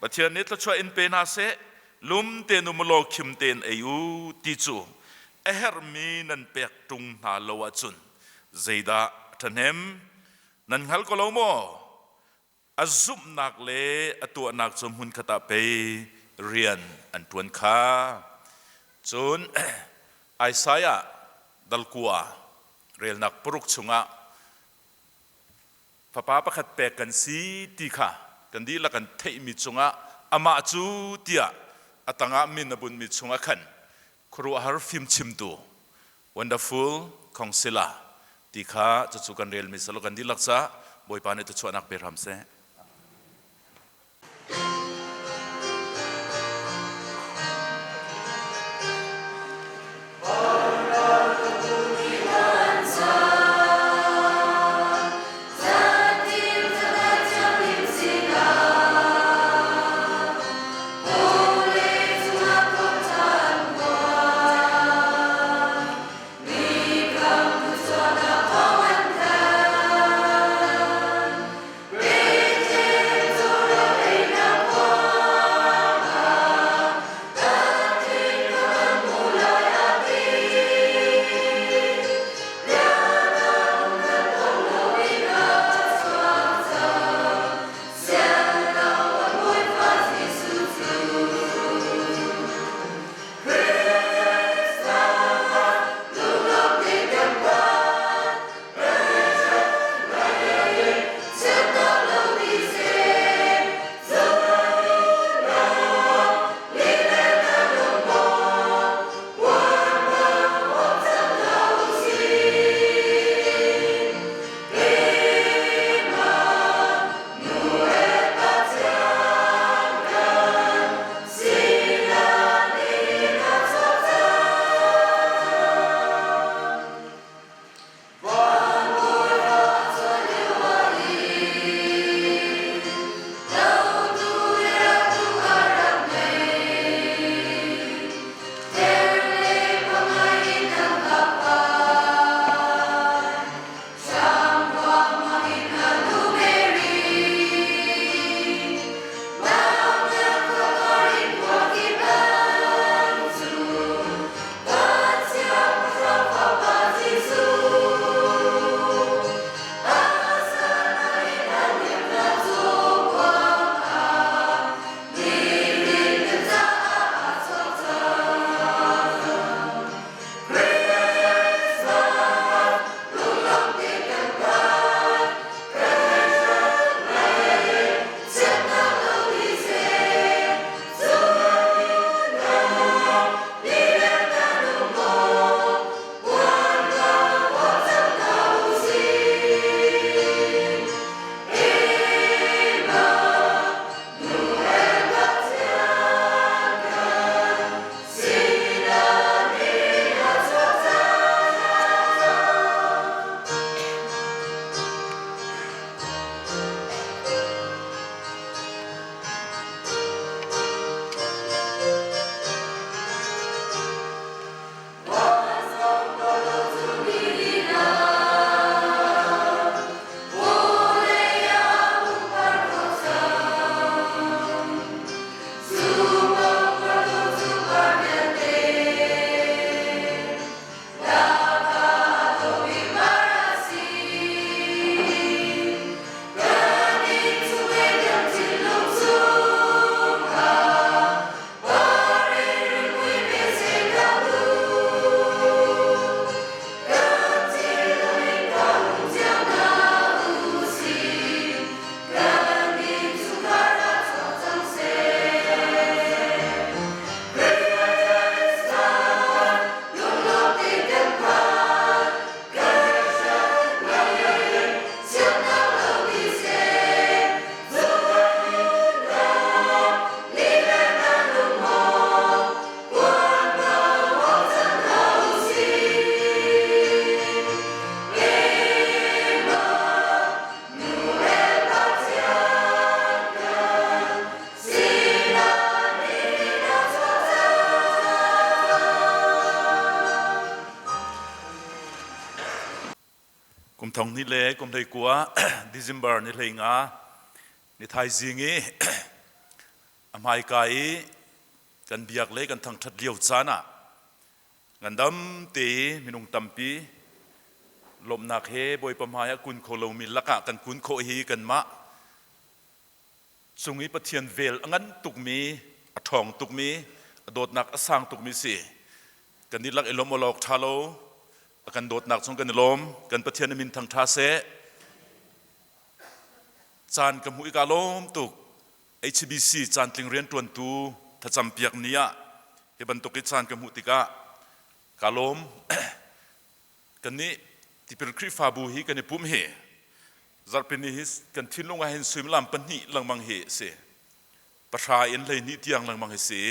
Pathian nih thluachuah in pe hna seh, lum tein um law khim tein ei u ti cu a herhmi nan pek ṭung hna lo ahcun zeidah a ṭhahnem? Nan hngal ko lo maw? A zumhnak le a tuahnak cu hmunkhat ah pei rian an ṭuan kha. Cun Isaiah dal 9 relnak 6 chungah fapa pakhat pek kan si ti kha kan dihlak kan theihmi cungah amah cu tiah a tangah min a bunhmi chungah khan khuaruahhar fimchimtu wonderful counselor ti kha cucu kan relmi salo kan dihlak ca Bawipa nih thluachuahnak pe hram seh. Thong ni le kum hlei kua December ni hlei nga ni thaizing i a hmaika i kan biak le kan thangṭhat lio caan ah ngandam te i minung tampi lawmhnak he Bawipa hmai ah kun kho lomi lakah kan kun khawh hi kanmah cung i Pathian vel a ngan tukmi, a ṭhawng tukmi, a dawtnak a sang tukmi si. Kan dihlak i lawmh awk ṭha lo, a kan dawtnak cung kan i lawm. Kan Pathian a min thang ṭha seh. Caan ka hmuh i kaa lawm tuk. HBC caantling rianṭuantu thlacampiak ni ah hi bantuk i caan ka hmuh tikah kaa lawm. Kannih tipil Khrihfabu hi kan i pumh hi zarhpini hi kan thinlung ah hin suimilam pahnih lengmang hi a si. Pahra in 12 tiang lengmang hi si.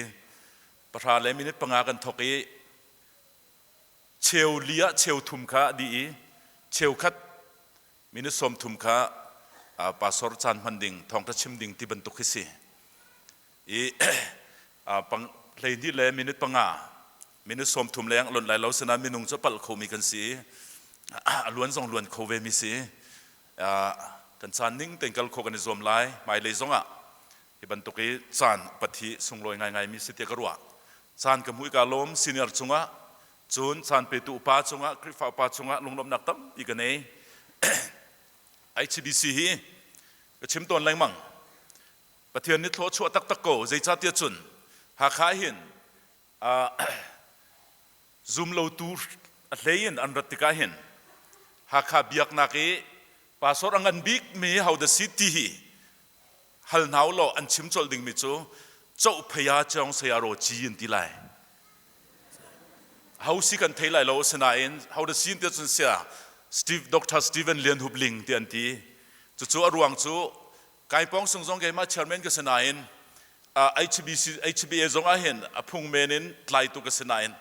Pahra le minute panga kan thawk i cheu li ah cheu thum kha a dih i cheu khat minute 30 kha pastor caan hman ding thawngṭha chim ding ti bantuk hi si. I 12 le minute panga minute 30 leng a lonh lai lo sinain minung cu palh khomi kan si a luan zong luan kho ve mi si. Kan caan ning tein kal kho kan i zuam lai. Hmailei zongah hi bantuk i caan upat hi sunglawi ngaingai mi si tiah ka ruah. Caan ka hmuh i kaa lawm. Senior cungah cun caan petu upa cungah Khrihfa upa cungah lunglawmhnak tampi ka nei. HBC hi ka chim tawn lengmang. Pathian nih thlawh chuah taktak ko. Zeicahtiah cun Hakha hin zumlotu a hlei in an rat tikah hin Hakha biaknak i pastor a ngan bik mi ho dah si ti hi hal hna u law an chim colh dingmi cu Cohphaya Cheong Saya Ro Ci an ti lai. Ho si kan thei lai lo asinain ho dah si tiah cun sia Steve Dr. Stephen Lian Hup Ling ti an ti. Cucu a ruang cu Kaipawng sung zong keimah chairman ka si nain HBC HBA zong ah hin a phung men in tlaitu ka si nain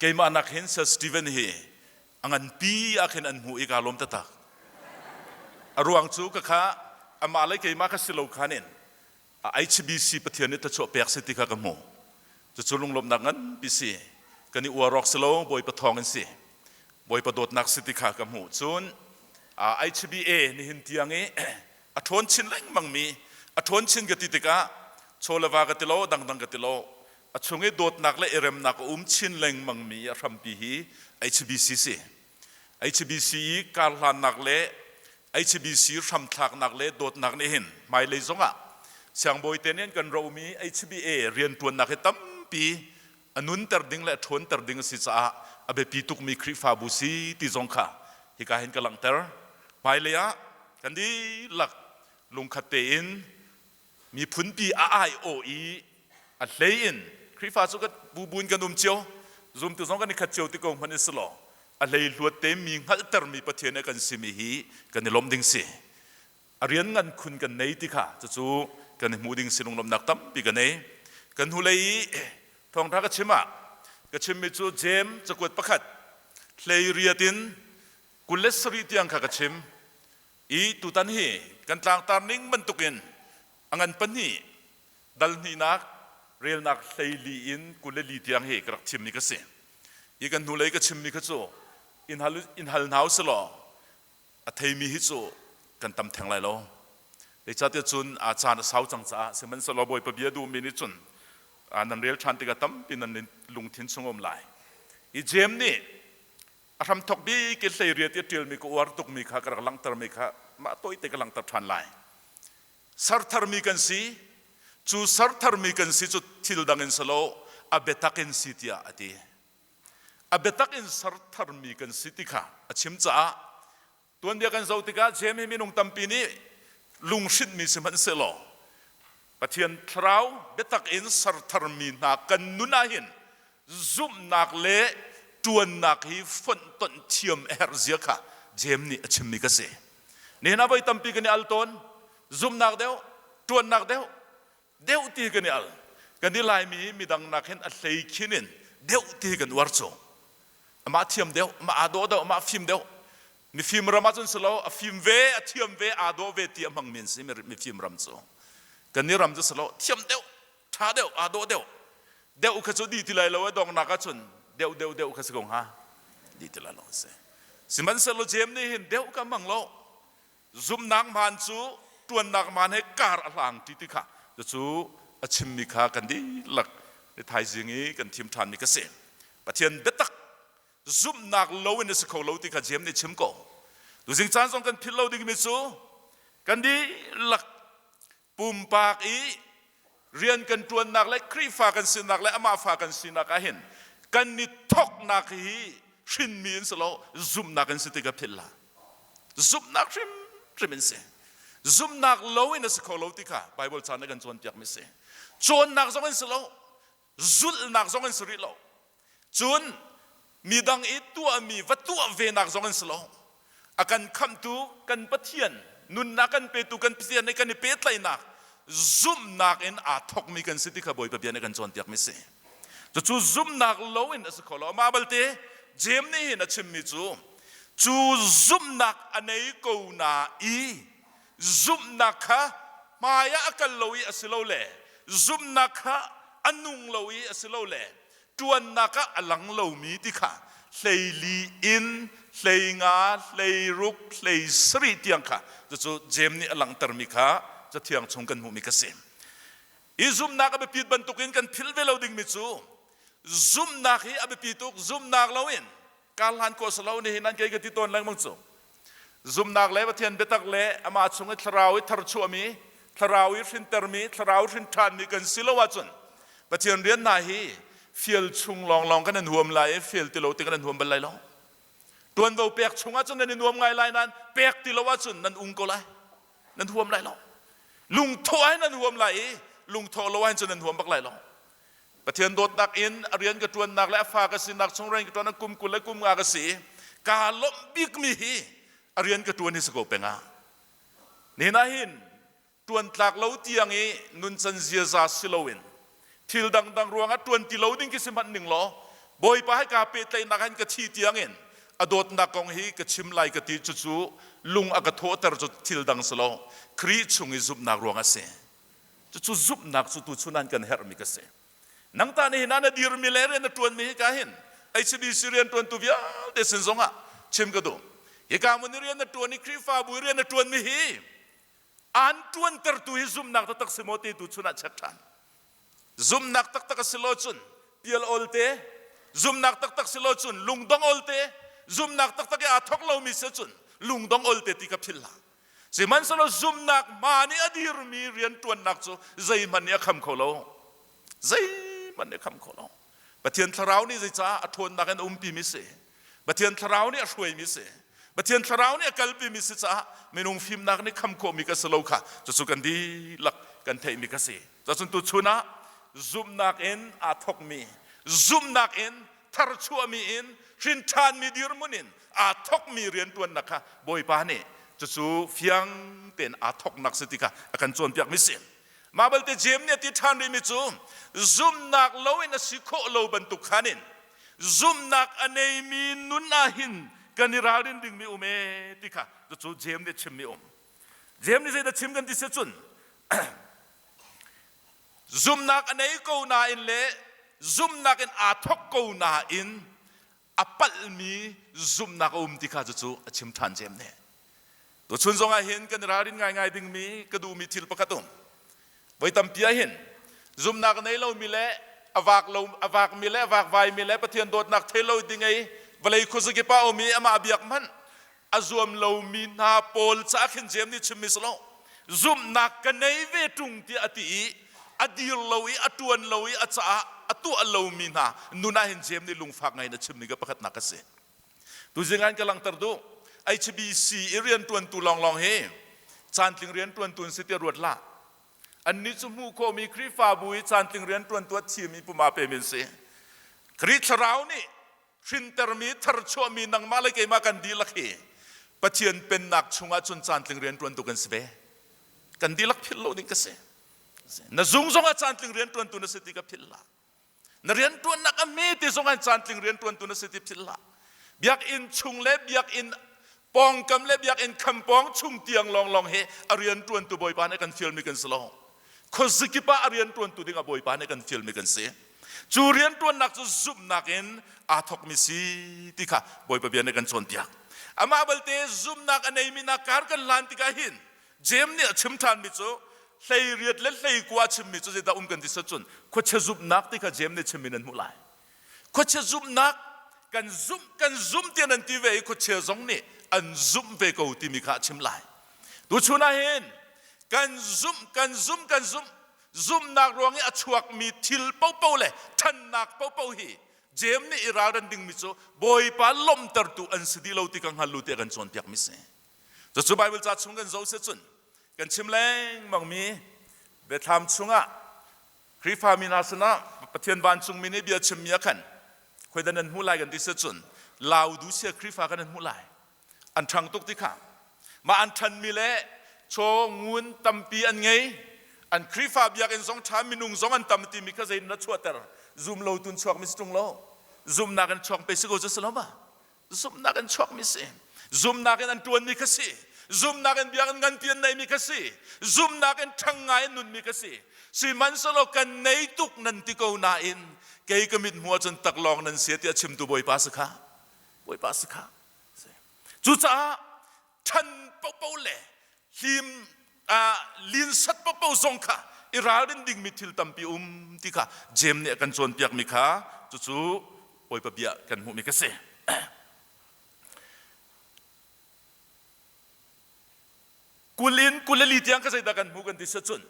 keimah nak hin Sir Stephen hi a nganpi ah khin an hmuh i kaa lawm taktak. A ruang cu ka kha amah le keimah ka si lo khan in HBC Pathian nih thluachuah pek si ti kha ka hmuh. Cucu lunglawmhnak nganpi si. Kan i uar awk si lo, Bawipa thawng in si. Bawipa dawtnak si ti kha ka hmuh. Cun HBA nihin tiang i a ṭhawn chin lengmangmi, a ṭhawn chin ka ti tikah chaw le va ka ti lo, dangdang ka ti lo, a chung i dawtnak le i remnak a um chin lengmangmi a hrampi hi HBC si. HBC i karhlannak le HBC hramthlaknak le dawtnak nih hin hmailei zongah siangbawi te nih an kan romi HBA rianṭuannak hi tampi a nunter ding le a ṭhawnter ding a si caah a biapi tukmi Khrihfabu si ti zong kha hika hin ka langhter. Hmailei ah kan dihlak lungkhat tein miphunpi a aiawh i a hlei in Khrihfa cu kan bubu in kan um cio, zumtu zong kan i khat cio ti ko hmanh i si law a hlei hluat te mi hngalhtermi Pathian a kan simi hi kan i lawmh ding si. A rian ngan khun kan nei ti kha cucu kan i hmuh ding si lunglawmhnak tampi ka nei. Kan hnulei i thawngṭha ka chim ah ka chimmi cu Jeim cakuat pakhat hlei riat in 27 tiang kha ka chim. I tutan hi kan tlangtar ning bantukin a ngan pahnih dal hnihnak relnak 14 in 24 tiang hi ka rak chimmi ka si. Hi kan hnulei ka chimmi kha cu in hal in hal hna usih law a theimi hi cu kan tam theng lai lo. Zeicahtiah cun a caan a sau cang caah sihmanhsehlaw Bawipa bia duhmi nih cun nan rel ṭhan tikah tampi nan lungthin chung a um lai. I Jeim nih a hramthok bik in 18 i a ṭialmi ka uar tukmi kha ka rak langhtermi kha mah tawite ka langhter ṭhan lai. Sertharmi kan si, cu sertharmi kan si cu thil dang in si lo, a biatak in si tiah a ti. A biatak in sertharmi kan si ti kha a chim caah tuanbia kan zoh tikah Jeim hi minung tampi nih lunghrinhmi sihmanhsehlaw Pathian thlarau biatak in sertharmi hna kan nun ah hin zumhnak le ṭuannak hi fonhtonh thiam a herh zia kha Jeim nih a chimmi ka si. Nihin ah voi tampi kan i al tawn. Zumhnak deuh, ṭuannak deuh, deuh ti kan i al. Kan i Laimi midang nak hin a hlei khin in deuh ti kan uar cu. Amah thiam deuh, amah aa dawh deuh, amah fim deuh. Mifim ram ahcun si lo, a fim ve, a thiam ve, aa dawh ve ti a hmangmi an si mifim ram cu. Kan i ram cu si lo, thiam deuh, ṭha deuh, aa dawh deuh. Deuh kha cu dih ti lai lo, a donghnak ahcun deuh deuh deuh kha si ko hnga. Dih ti lai lo a si. Sihmanhsehlaw Jeim nih hin deuh ka hmang lo. Zumhnak hmaan cu ṭuannak hmaan he kar a hlang ti ti kha cucu a chimmi kha kan dihlak ni thaizing i kan thim ṭhanmi ka si. Pathian biatak zumhnak lo in a si kho lo ti kha Jeim nih chim ko. Tuzing caan zong kan philh lo dingmi cu kan dihlak pumpak i rian kan ṭuannak le Khrihfa kan sinak le amah fa kan sinak ah hin kan i thoknak hi hrinmi in si lo zumhnak in si ti ka philh la zumhnak hrimhrim in si zumhnak lo in a si kho lo ti kha Bible caan na kan cawnpiak mi si cawnnak zong in si lo zulhnak zong in si rih lo cun midang i tuahmi va tuah venak zong in si lo a kan khamhtu kan Pathian nunnak kan petu kan Pathian nih kan i pehtlaihnak zumhnak in aa thokmi kan si ti kha Bawipa bia nih kan cawnpiak mi si cucu zumhnak lo in a si kho lo amah balte Jeim nih hin a chimmi cu cu zumhnak a nei ko na i zumhnak kha hmai ah a kal lo i a si lo le zumhnak kha a nung lo i a si lo le ṭuannak ah a lang lomi ti kha hleili in hleinga hleiruk hleisarih tiang kha cucu Jeim nih a langhtermi kha cathiang chung kan hmuhmi ka si. I zumhnak a biapit bantukin kan philh ve lo dingmi cu zumhnak hi a biapi tuk zumhnak loin kar hlan khawh si lo nihin an kei ka ti tawn lengmang cu zumhnak le Pathian biatak le amah chung i thlarau i tharchuahmi thlarau i hrintermi thlarau hrin ṭhanmi kan si lo ahcun Pathian rian hna hi fial chung lawnglawng kan in huam lai i fial ti lo ti kan in huam bal lai lo tuanvo pek chung ahcun nan i nuam ngai lai nain pek ti lo ahcun nan ung ko lai nan huam lai lo lungthawh ai nan huam lai i lungthawh lo ahcun nan huam bak lai lo Pathian dawtnak in a rian ka ṭuannak le a fa ka sinak chung rian ka ṭuan kum 20 le kum nga ka si kaa lawmh bikmi hi a rian ka ṭuan hi si ko peng ah nihin ah hin ṭuan tlak lo tiang i nuncan ziaza si loin thil dangdang ruangah ṭuan ti lo ding khi si hmanh ning law Bawipa he kaa pehtlaihnak hin ka thi tiang in a dawtnak kong hi ka chim lai ka ti cucu lung a ka thawhter cu thil dang si lo Khrih chung i zumhnak ruang a si Cucu zumhnak cu tuchun an kan herhmi ka si. Nang ta nihin ah na dirmi le rian na ṭuanmi hi ka hin HBC rian ṭuantu vialte sin zongah chim ka duh. Hika hmun i rian na ṭuan i Khrihfabu i rian na ṭuanmi hi an ṭuantertu hi zumhnak taktak si maw ti tuchun ah check ṭhan. Zumhnak taktak a si lo cun pial olte, zumhnak taktak si lo cun lungdong olte, zumhnak taktak i aa thok lomi si cun lungdong olte ti ka philh hlah. Sihmanhsehlaw zumhnak hma nih a dirmi rianṭuannak cu zeihmanh nih a kham kho lo. Zeihmanh nih a kham kho lo. Pathian Thlarau nih zeicah a ṭhawnnak in a umpimi si. Pathian Thlarau nih a hruaimi si. Pathian Thlarau nih a kalpimi si caah minung fimnak nih kham khawhmi ka si lo kha cucu kan dihlak kan theihmi ka si. Cun tuchun ah zumhnak in aa thawkmi, zumhnak in tharchuahmi in hrin ṭhanmi dirhmun in aa thawkmi rianṭuannak kha Bawipa nih cucu fiang tein aa thawknak si ti kha a kan cawnpiakmi si. Mah balte Jeim nih a ti ṭhan rihmi cu zumhnak loin a si khawh lo bantuk khan in zumhnak a neimi nun ah hin kan i ralrin dingmi um ee ti kha cucu Jeim nih a chimmi um. Jeim nih zeidah chim kan ti si cun Zumhnak a nei ko nain le zumhnak in aa thawk ko nain a palhmi zumhnak a um ti kha cucu a chim ṭhan cem ne. Tuchun zong ah hin kan ralrin ngaingai dingmi ka duhmi thil pakhat um. Voi tampi ah hin zumhnak a nei lomi le a vak lo a vakmi le a vakvaimi le Pathian dawtnak thei lo ding ei vawlei khuazakip ah um i amah biak hmanh a zuam lomi hna pawl caah khin Jeim nih chimmi si lo zumhnak ka nei ve ṭung tiah a ti i a dir lo i a ṭuan lo i a caah a tuah lomi hna nun ah hin Jeim nih lungfak ngai in a chimmi ka pakhatnak a si tuzing an ka langhter duh HBC i rianṭuantu lawnglawng hi caantling rianṭuantu an si tiah ruat hlah annih cu hmuh khawhmi Khrihfabu i caantling rianṭuantu a thimi puma pem in si Khrih thlarau nih hrintermi tharchuahmi nangmah le keimah kan dihlak hi Pathian pennak chungah cun caantling rianṭuantu kan si ve. Kan dihlak philh lo ding ka si. Na zung zongah caantling rianṭuantu na si ti ka philh hlah. Na rianṭuannak a hme te zongah caantling rianṭuantu na si ti philh hlah. Biakinn chung le biakinn pawngkam le biakinn kham pawng chung tiang lawnglawng hi a rianṭuantu Bawipa nih kan fialmi kan si lo. Khuazakip ah a rianṭuantu ding ah Bawipa nih kan fialmi kan si. Cu rianṭuannak cu zumhnak in aa thawkmi si ti kha Bawipa bia nih kan cawnpiak. Amah balte zumnak a neimi na kar kan hlan tikah hin Jeim nih a chim ṭhanmi cu 18 le 19 a chimmi cu zeidah um kan ti cun khuachia zumhnak ti kha Jeim nih chimmi nan hmuh lai. Khuachia zumhnak kan zumh kan zumh tiah nan ti ve i khuachia zong nih an zumh ve ko timi kha a chim lai. Tuchun ah hin kan zumh kan zumh kan zumh zumhnak ruang i a chuakmi thil popo le ṭhannak popo hi Jeim nih i ralrin dingmi cu Bawipa lawmhtertu an si dih lo ti ka hngal lu tiah kan cawnpiakmi si. Cucu Bible ca chung kan zoh si cun kan chim lengmangmi Biathlam chungah Khrihfa mi hna sinah Pathian vancungmi nih bia chimmi ah khan khuaidan nan hmuh lai kan ti si cun Laodicea Khrihfa kan an hmuh lai. An ṭhang tuk ti kha. Mah an ṭhanmi le chaw ngun tampi an ngei. An Khrihfa biakinn zong ṭha minung zong an tam timi kha zei na chuahter zum lo tun chuakmi si ṭung lo. Zumnak in chuak pe si ko cu si lo ma? Zumhnak in chuakmi si. Zumhnak in an ṭuanmi kha si. Zumhnak in biakinn nganpi an neimi kha si. Zumhnak in ṭhang ngai in nunmi kha si. Sihmanhsehlaw kan nei tuk nan ti ko nain kei ka mit hmuh ahcun taklawng nan si tiah chimtu Bawipa si kha. Bawipa si kha. Cucaah ṭhan paohpaoh le hlim linsat paohpaoh zong kha i ralrin dingmi thil tampi um ti kha Jeim nih a kan cawnpiakmi kha cucu Bawipa bia kan hmuhmi ka si. Kul in 24 tiang ka zeidah kan hmu kan ti cun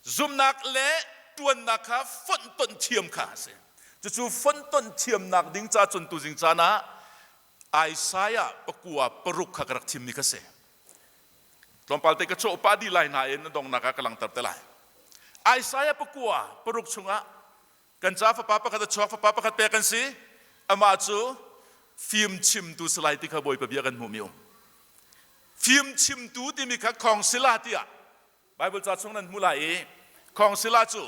zumnak le ṭuannak kha fonhtonh thiam kha a si. Cucu fonhtonh thiamnak ding ca cun tuzing caan ah Isaiah 96 kha ka rak thimmi kha si. Tlawmpal te ka cawh pah dih lai nain na donghnak ah ka langhter te lai. Isaiah 96 chungah kan ca fapa pakhat a chuak fapa pakhat pek kan si amah cu fim chimtu si lai ti kha Bawipa bia kan hmuhmi um. Fim chimtu timi kha khong sila tiah Bible ca chung nan hmu lai i khong sila cu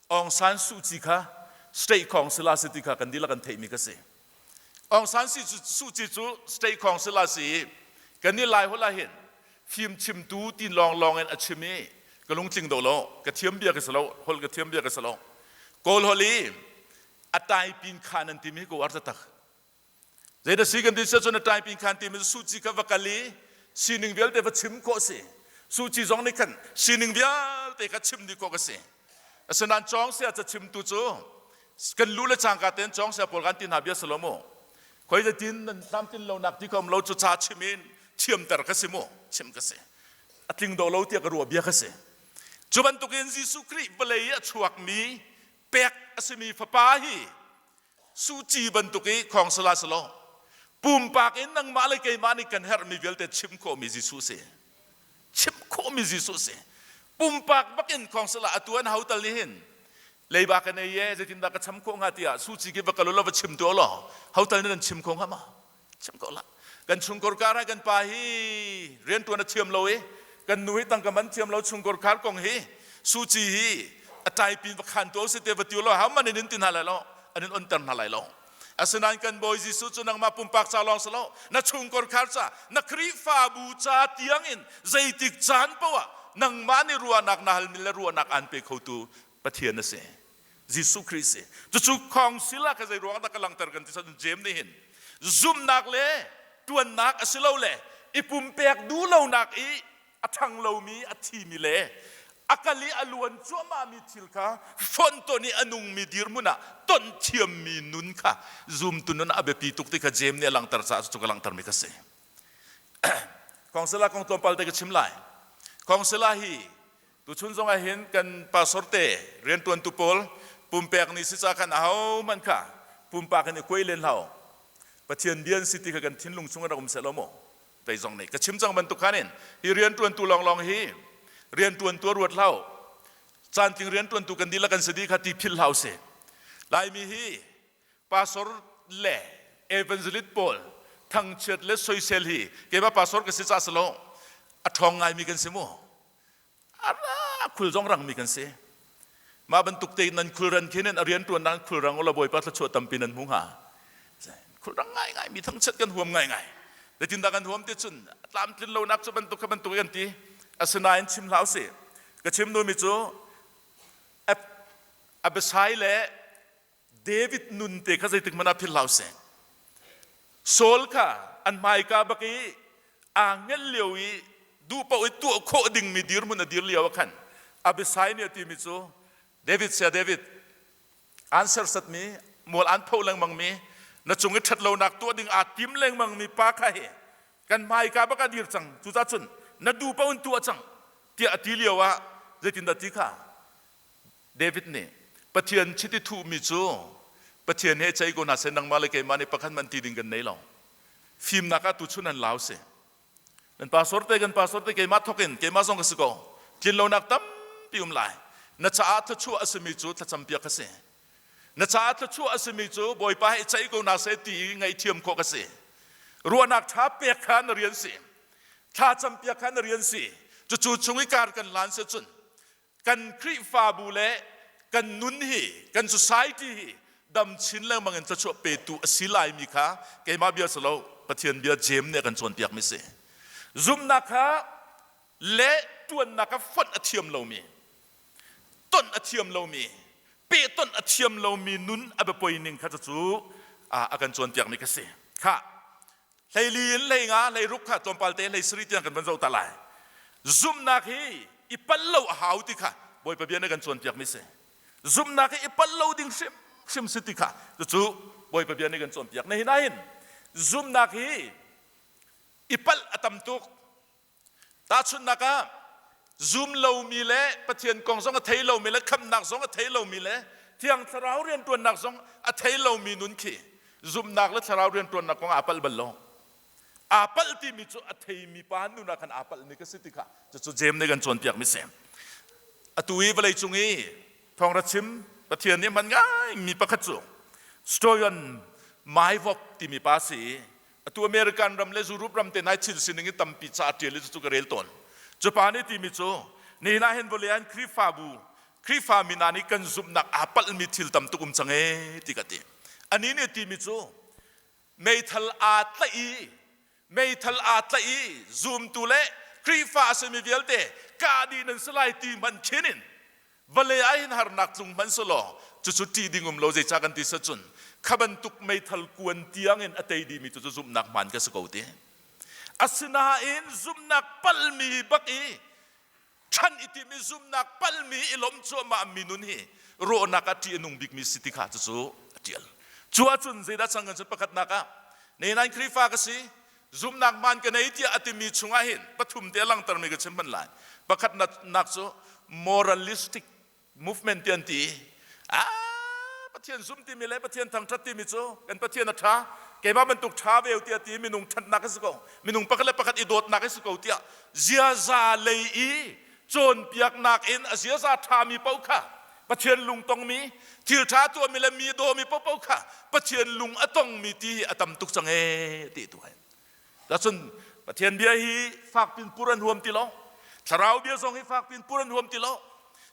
Aung San Suu Kyi kha state khong sila si ti kha kan dihlak kan theihmi ka si. Aung San Suu Kyi cu state khong sila si i kan i lai hol ah hin fim chimtu tin lawnglawng in a chim i ka lungtling do lo ka thiam bia ka si lo hol ka thiam bia ka si lo kawl hol i a taipin khan an timi ko ar tak Zeidah si kan ti cun a typing khan timi Suh Ci kha va kal i sining vialte va chim khawh si. Suh Ci zong nih khan sining vialte kha chim dih khawh ka si. Asinain cawng sia ca chimtu cu kan lu le cangka tein cawng sia pawl kan ti hna bia si lo mu. Khoi zeitin nan tlamtlin lo nak ti ko um lo cu ca chim in thiamter ka si mu chim ka si. A tling do lo tiah ka ruah bia ka si. Cu bantukin Jesuh Khrih vawlei i a chuakmi pek a simi fapa hi Suci bantuk i khong sala selaw pumpak in nangmah le keimah nih kan herhmi vialte chim khawhmi Jesuh si. Chim khawhmi Jesuh si. Pumpak bakin khong sala atu an hau tal nih hin leiba kan ei ye zeitindah ka cham khawh hnga tiah suci ki va kal lo va chim tu lo ho tal nih nan chim kho hnga ma chim ko la kan chungkor kar kan pa hi rian tuan a thiam lo i kan nu hi tangka man thiam lo chungkor khar kong hi suci hi a taipin va khan to si te va tiu lo how man in tin hna lai lo an in on ter hna lai lo asinain kan bawi Jesuh cu nangmah pumpak ca lawng si lo na chungkor khar ca na Khrihfabu ca tiang in zeitik caan poah nangmah nih ruahnak na halmi le ruahnak aan pe khotu Pathian a si Jesuh Khrih si. Cucu council ah ka zei ruang dah ka langter kan ti cun James nih hin zumhnak le ṭuannak a si lo le i pumpek duh lonak i a ṭhang lomi a thimi le a kal i a luan cuahmahmi thil kha fonhton i a nungmi dirhmun ah ton thiammi nun kha zumtu nun a biapi tuk ti kha James nih a langhter caah cucu ka langhtermi ka si. Council ah kong tlawmpal te ka chim lai. Council ah hi Tuchun zong ah hin kan pastor te riantuantu pawl pumpek ni si ca khan ahohmanh kha pumpak in i kuai len hlah Pathian bia an si ti kha kan thinlung chung rak um seh law mu tei zong nih ka chim cang bantuk khan in hi riantuantu lawnglawng hi riantuantu a ruat hlah caantling riantuantu kan dihlak kan si dih kha ti philh hlah usih Laimi hi pastor le evangelist pawl thangchiat le soisel hi keimah pastor ka si ca si lo a ṭhawng ngaimi kan si mu Ara khul zong rangmi kan si. Mah bantuk te nan khulran khi nan a rian tuan nan khulrang ula bawipa thluachuah tampi nan hmu hnga. Khulrang ngai ngai mi thangchiat kan huam ngai ngai. Zeitindah kan huam ti cun tlamtlin lonak cu bantuk kha bantuk kan ti. Asinain chim hlah usih. Ka chim duhmi cu Abisai le David nun te kha zeitik hmanh ah philh hlah usih. Saul kha an hmaika bak i aa ngelh lio i duh paoh i tuah khawh dingmi dirhmun a dir lio ah khan Abishai nih a timi cu David sia David aan sersatmi mual aan pho lengmangmi na cung i ṭhatlonak tuah ding aa tim lengmangmi pa kha hi kan hmaika bak ah dir cang cucaah cun na duh paoh in tuah cang tiah a ti lio ah zeitindah ti kha David nih Pathian chiti thuhmi cu Pathian he cei ko hna seh nangmah le keimah nih pakhat man ti ding kan nei lo fimnak ah tuchun an lau si nan pastor te kan pastor te keimah thok in keimah zong ka si ko tlinlonak tampi um lai na caah thluachuah a simi cu thlacam piak ka si na caah thluachuah a simi cu Bawipa he ceih ko hna seh ti i ngaihthiam khawh ka si ruahnak ṭha pek kha na rian si thlacam piak kha na rian si cucu chung i kar kan lan si cun kan Khrihfabu le kan nun hi kan society hi dam chin lengmang in thluachuah petu a si laimi kha keimah bia si lo Pathian bia Jeim nih a kan cawnpiak mi si zumhnak kha le ṭuannak kha fonh a thiam lomi tonh a thiam lomi pehtonh a thiam lomi nun a biapoi ning kha cu a kan cawnpiak mi kha si kha hleili in hleinga hleiruk kha tlawmpal te hlei sarih tiang kan van zoh ta lai zumhnak hi i pal lo a hau ti kha Bawipa bia nih kan cawnpiak mi si zumhnak hi i pal lo ding hrim hrim si ti kha cucu Bawipa bia nih kan cawnpiak na hin ahhin zumhnak hi i palh a tam tuk Tahchunhnak ah, zum lomi le Pathian kong zong a thei lomi le khamhnak zong a thei lomi le Thiang Thlarau rianṭuannak zong a thei lomi nun khi zumhnak le Thlarau rianṭuannak kong aa palh bal lo. Aa palh timi cu a theimi pa nun ah khan aa palhmi ka si ti kha cucu Jeim nih kan cawnpiakmi si. Atu i vawleicung i thawngṭha chim Pathian nih hman ngaimi pakhat cu Stoyan Maivop timi pa si i Atu American ram le Europe ram te nai thil sining i tampi ca a ṭial i cucu ka rel tawn. Cu pa nih timi cu nihin ah hin vawlei ah hin Khrihfabu Khrihfa mi hna nih kan zumhnak aa palhmi thil tam tuk um cang ee ti ka ti. Anih nih timi cu meithal aa tlaih i meithal aa tlaih i zumtu le Khrihfa a simi vialte kah dih nan si lai ti hmanh khin in vawlei ah hin harnak tlung hmanh selaw cucu ṭih ding um lo zeicah kan ti cun kha bantuk meithal kuan tiang in a tei dihmi cu zumhnak hmaan ka si ko ti asinain zumhnak palmi bak i ṭhan i timi zumhnak palmi i lawm cuahmah mi nun hi rawhnak ah ṭih a nung bikmi si ti kha cucu a ṭial cu ahcun zeidah cang kan cun pakhatnak ah nenain Khrihfa ka si zumhnak hmaan ka nei tiah a timi chungah hin pathum te a langtermi ka chim hman lai pakhat nak cu moralistic movement ti an ti ah Pathian zum timi le Pathian thangṭhat timi cu kan Pathian a ṭha keimah bantuk ṭha ve tiah ti minung ṭhatnak a si ko minung pakhat le pakhat i dawtnak a si ko tiah ziaza lei i cawnpiaknak in a ziaza ṭhami paoh kha Pathian lung tongmi thil ṭha tuahmi le mi dawmi paohpaoh kha Pathian lung a tongmi ti hi a tam tuk cang ee ti tu hai cun Pathian bia hi fak pin pur an huam ti lo thlarau bia zong hi fak pin pur an huam ti lo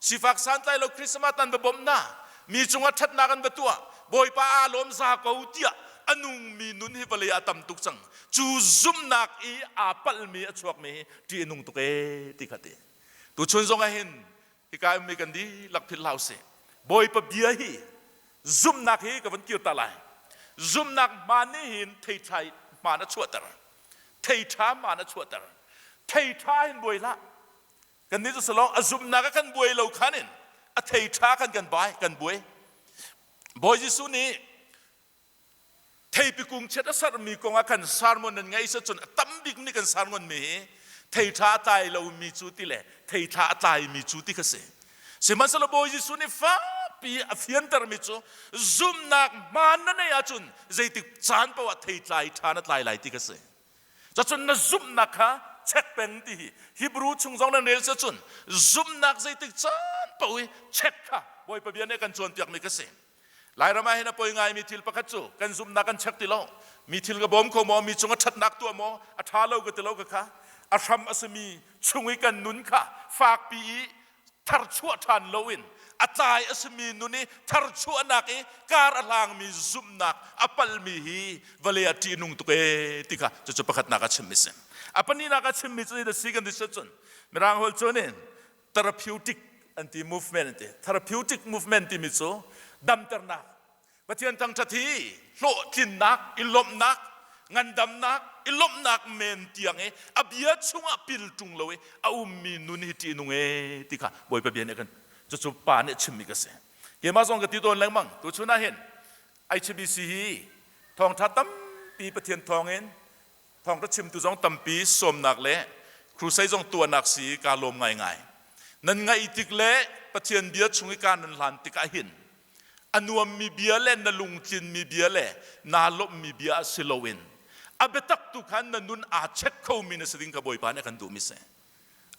sifak santlai lo Christmas an va bawmh na mi cungah ṭhatnak an va tuah Bawipa aa lawm za ko tiah a nungmi nun hi vawlei ah tam tuk cang cu zumhnak i aa palhmi a chuakmi hi ṭih a nung tuk ee ti kha ti tuchun zong ah hin hika ummi kan dihlak philh hlah usih Bawipa bia hi zumhnak hi ka van kir ta lai zumhnak hmaan nih hin theiṭha hmaan a chuahter theiṭha hmaan a chuahter theiṭha hin buai hlah kannih cu salong a zumhnak a kan buai lo khan in a theiṭha kan kan bai kan buai Bawi Jesuh nih Theipi kung chiat a sermi kong ah khan sermon nan ngaih cun a tam bik nih kan sermon mi hi thei ṭha a tlai lomi cu ti le thei ṭha a tlaimi cu ti kha si. Sihmanhsehlaw Bawi Jesuh nih fakpi a fiantermi cu zumhnak hmaan na neih ahcun zeitik caan paoh ah thei tlai ṭha na tlai lai ti kha si. Cacun na zumhnak kha check peng ti hi Hebrew chung zong nan rel cun zumhnak zeitik caan paoh i check kha Bawipa bia nih a kan cawnpiakmi kha si. Lairam ah hin a poi ngaimi thil pakhat cu kan zumhnak kan check ti lo. Mi thil ka bawm kho maw, mi cung a ṭhatnak tuah maw, a ṭha lo ka ti lo ka kha. A hram a simi chung i kan nun kha fakpi i tharchuah ṭhan loin a tlai a simi nun i tharchuahnak i kar a hlangmi zumhnak a palmi hi vawlei ah ṭih nung tuk ee ti kha cucu pakhatnak a chimmi si. A pahnihnak a chimmi cu si kan ti cun Mirang holh cun in therapeutic an ti movement an ti therapeutic movement timi cu damternak Pathian thangṭhat hi hlawhtlinnak i lawmhnak Ngandamnak i lawmhnak men tiang i a bia chungah pil ṭung lo i a ummi nun hi ṭihnung e ti kha Bawipa bia nih a kan cucu pa nih a chimmi ka si. Keimah zong ka ti tawn lengmang. Tuchun ah hin HBC hi thawngṭha tampi Pathian thawngin thawngṭha chimtu zong tampi sawmnak le crusade zong tuahnak si kaa lawm ngaingai. Nan ngaih tik le Pathian bia chung i kaa nan hlan tikah hin a nuammi bia le na lungtlinmi bia le naa lawmhmi bia ah si loin a biatak tu khan na nun aa check khomi na si ding kha Bawipa nih a kan duhmi si.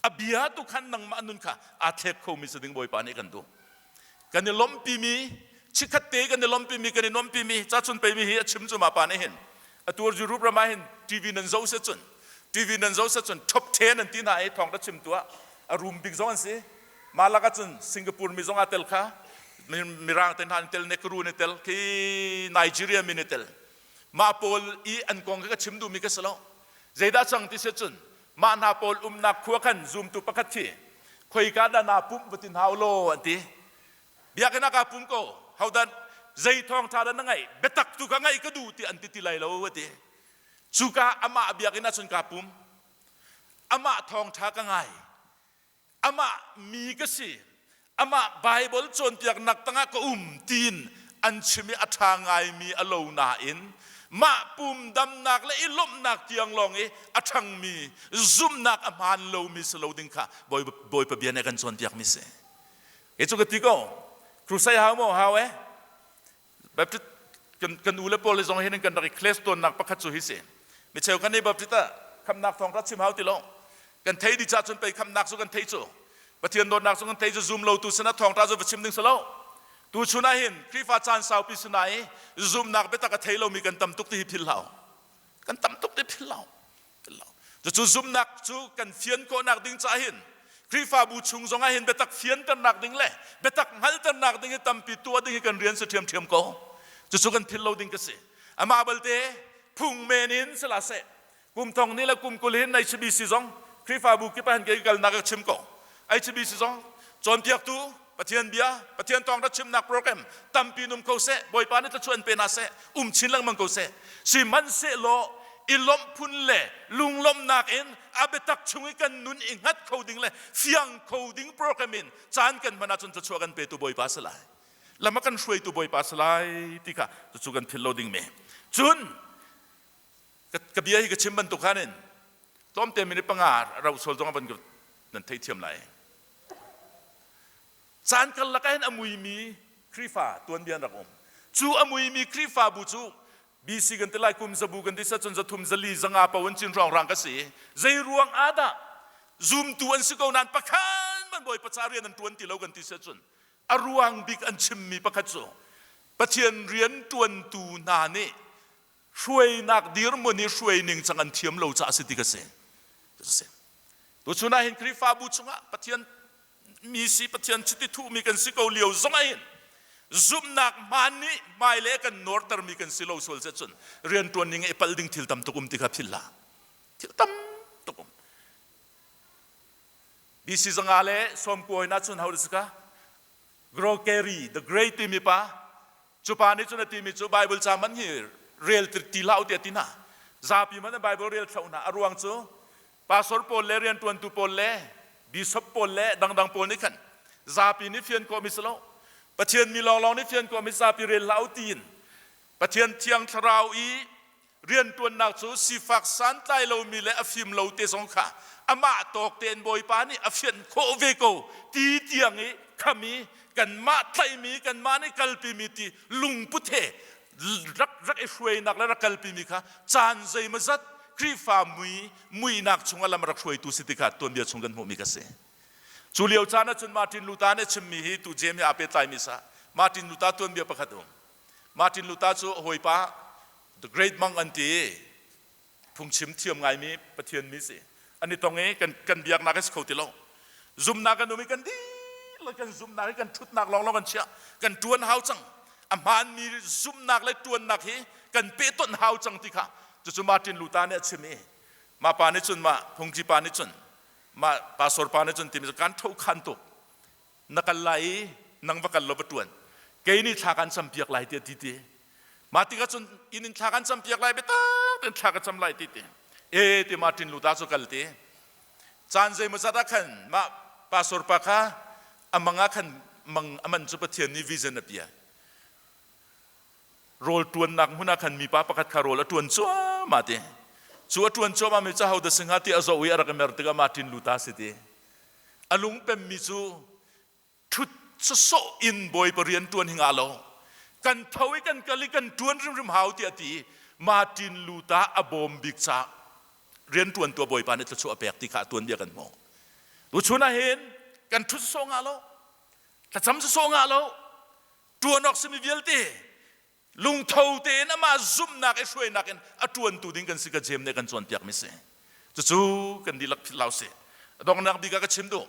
A bia tu khan nangmah nun kha aa thlek khomi si ding Bawipa nih kan duh. Kan i lawmhpimi, chikkhat te kan i lawmhpimi, kan i nuamhpimi, ca chun peimi hi a chim cu ma pa nih hin atu Europe ram ah hin TV nan zoh se cun TV nan zoh se cun top 10 an ti hna i thawng ta chim tu ah a rum bik zong an si. Mah lakah cun Singapore mi zong aa tel kha Mirang te hna an tel, Negro an i tel, khi Nigeria mi an i tel. Mah pawl i an kong kha ka chim duhmi ka si lo. Zeidah cang ti si cun mah hna pawl umnak khua khan zumtu pakhat khi khoika dah naa pumh va ti hna u law an ti. Biakinn ah kaa pum ko. Hodah zei thawngṭha dah na ngaih? Biatak tu ka ngaih ka duh ti an ti ti lai lo a ti. Cuka amah biakinn ah cun kaa pum. Amah thawngṭha ka ngai. Amah mi ka si. Amah Baibal cawnpiaknak tangah ka um tiin an chim i a ṭha ngaimi a lo nain mah pum damnak le i lawmhnak tiang lawng i a ṭhangmi zumhnak a hmaan lomi si lo ding kha Bawipa bia nih a kan cawnpiakmi si. Kei cu ka ti ko, crusade hau maw hau eh? Baptist kan u le pawl zong hin kan rak i class tawnnak pakhat cu hi si. Mi cheu kan i Baptist ah khamnak thawng ra chim hau ti lo. Kan thei di cha cun pei khamnak cu kan thei cu. Pathian dawtnak cu kan thei cu zum lo tu sinah thawng ra cu va chim ding si lo. Tu chun ah hin Khrihfa caan saupi sinah i zumnak biatak a thei lomi kan tam tuk ti hi phil hlau. Kan tam tuk ti phil hlau. Cucu zumhnak cu kan fian khawhnak ding caah hin Khrihfabu chung zongah hin biatak fianternak ding le biatak hngalhternak ding hi tampi tuah ding hi kan rian si ṭhiamṭhiam ko. Cucu kan philh lo ding ka si. Amah balte phung men in sila seh kum thong ni le kum 20 hin HBC zong Khrihfabu kip ah hin kei kalnak ka chim ko. HBC zong cawnpiaktu Pathian bia Pathian tawng ra chimnak program tampi num ko seh Bawipa nih thluachuah in pe hna seh um chin lengmang ko seh sihmanhsehlaw i lawmh phun le lunglawmhnak in a biatak chung i kan nun i hngat kho ding le fiang kho ding program in caan kan hman ahcun thluachuah kan petu Bawipa si lai lam a kan hruaitu Bawipa si lai ti kha cucu kan philh lo ding mi cun ka bia hi ka chim bantuk khan in tlawmte minute panga rau sual zong van nan theithiam lai Caan karlak ah hin a muimi Khrihfa tuanbia an rak um. Cu a muimi Khrihfabu cu BC kan ti lai kum zabu kan ti sa cun zathum zali zanga po an cin rong rang ka si. Zei ruang ah dah zumtu an si ko nain pakhat man Bawipa ca rian an tuan ti lo kan ti si cun a ruang bik an chimmi pakhat cu Pathian rian tuantu hna nih hruainak dirhmun i hruai ning cang an thiam lo caah si ti ka si. Tuchun ah hin Khrihfabu chungah Pathian mi si Pathian chiti thuhmi kan si ko lio zong ah hin zumhnak hmaan nih hmailei kan nuartermi kan si lo sual cun rianṭuan ning i pal ding thil tam tuk um ti kha philh hlah. Thil tam tuk um. BC 500 le 90 in ahcun ho ka Grocery the Great timi pa cu pa nih cun a timi cu Bible ca man hi rel ti hlah u tiah ti hna. Zapi man Bible rel thlo hna. A ruang cu pastor pawl le rianṭuantu pawl le bishop pawl le dangdang pawl nih khan zapi nih fian khawhmi si lo. Pathian mi lawnglawng nih fian khawhmi zapi rel hlah u tiin Pathian thiang thlarau i rianṭuannak cu sifak santlai lomi le a fim lo te zong kha amah tawk tein Bawipa nih a fianh khawh ve ko ti tiang i khami kanmah tlaihmi kanmah nih kalpimi ti lungput he rak rak i hruainak le rak kalpimi kha caan zeimawzat Khrihfa mui muihnak chungah lam rak hruaitu si ti kha tuanbia chung kan hmuhmi ka si. Cu lio caan ahcun Martin Luther nih chimmi hi tu James he aa pehtlaimi sa Martin Luther tuanbia pakhat um. Martin Luther cu hawipa the great monk an ti phungchim thiam ngaimi Pathian mi si an i tong i kan kan biaknak a si kho ti lo zumnak kan um i kan dihlak kan zumnak hi kan ṭhutnak lawnglawng kan chiah kan ṭuan hau cang a hmaanmi zumnak le ṭuannak hi kan pehtonh hau cang ti kha cucu Martin Luther nih a chim i mah pa nih cun mah phungki pa nih cun mah pastor pa nih cun timi kan tho khan tuk na kal lai i nang va kal law va ṭuan kei nih thla kan campiak lai tiah ti ti mah tikah cun inn in thla kan campiak lai biatak. ten thla ka cam lai ti ti. E ti Martin Luther cu kal ti. Caan zeimawzat ah khan mah pastor pa kha a mang ah khan mang a man cu Pathian nih vision a pia. Rawl ṭuannak hmun ah khan mipa pakhat kha rawl a ṭuan cuahmah ti. Cu a ṭuan cuahmah mi cu ho dah si hnga ti a zoh i a rak i mer tikah Martin Luther si ti. A lung pemmi cu ṭhut sawsawh in Bawipa rian ṭuan hi ngah lo. Kan tho i kan kal i kan ṭuan hrimhrim hau tiah a ti i Martin Luther a bawm bik caah rian ṭuantu a Bawipa nih thluachuah a pek ti kha a tuanbia kan hmuh. Tuchun ah hin kan ṭhut sawsawh ngah lo, thlacam sawsawh ngah lo, ṭuan awk simi vialte lungtho tein amah zumhnak i hruainak in a ṭuantu ding kan si ka Jeim nih kan cawnpiak mi si. Cucu kan dihlak philh hlah usih. A donghnak bik ah ka chim duh.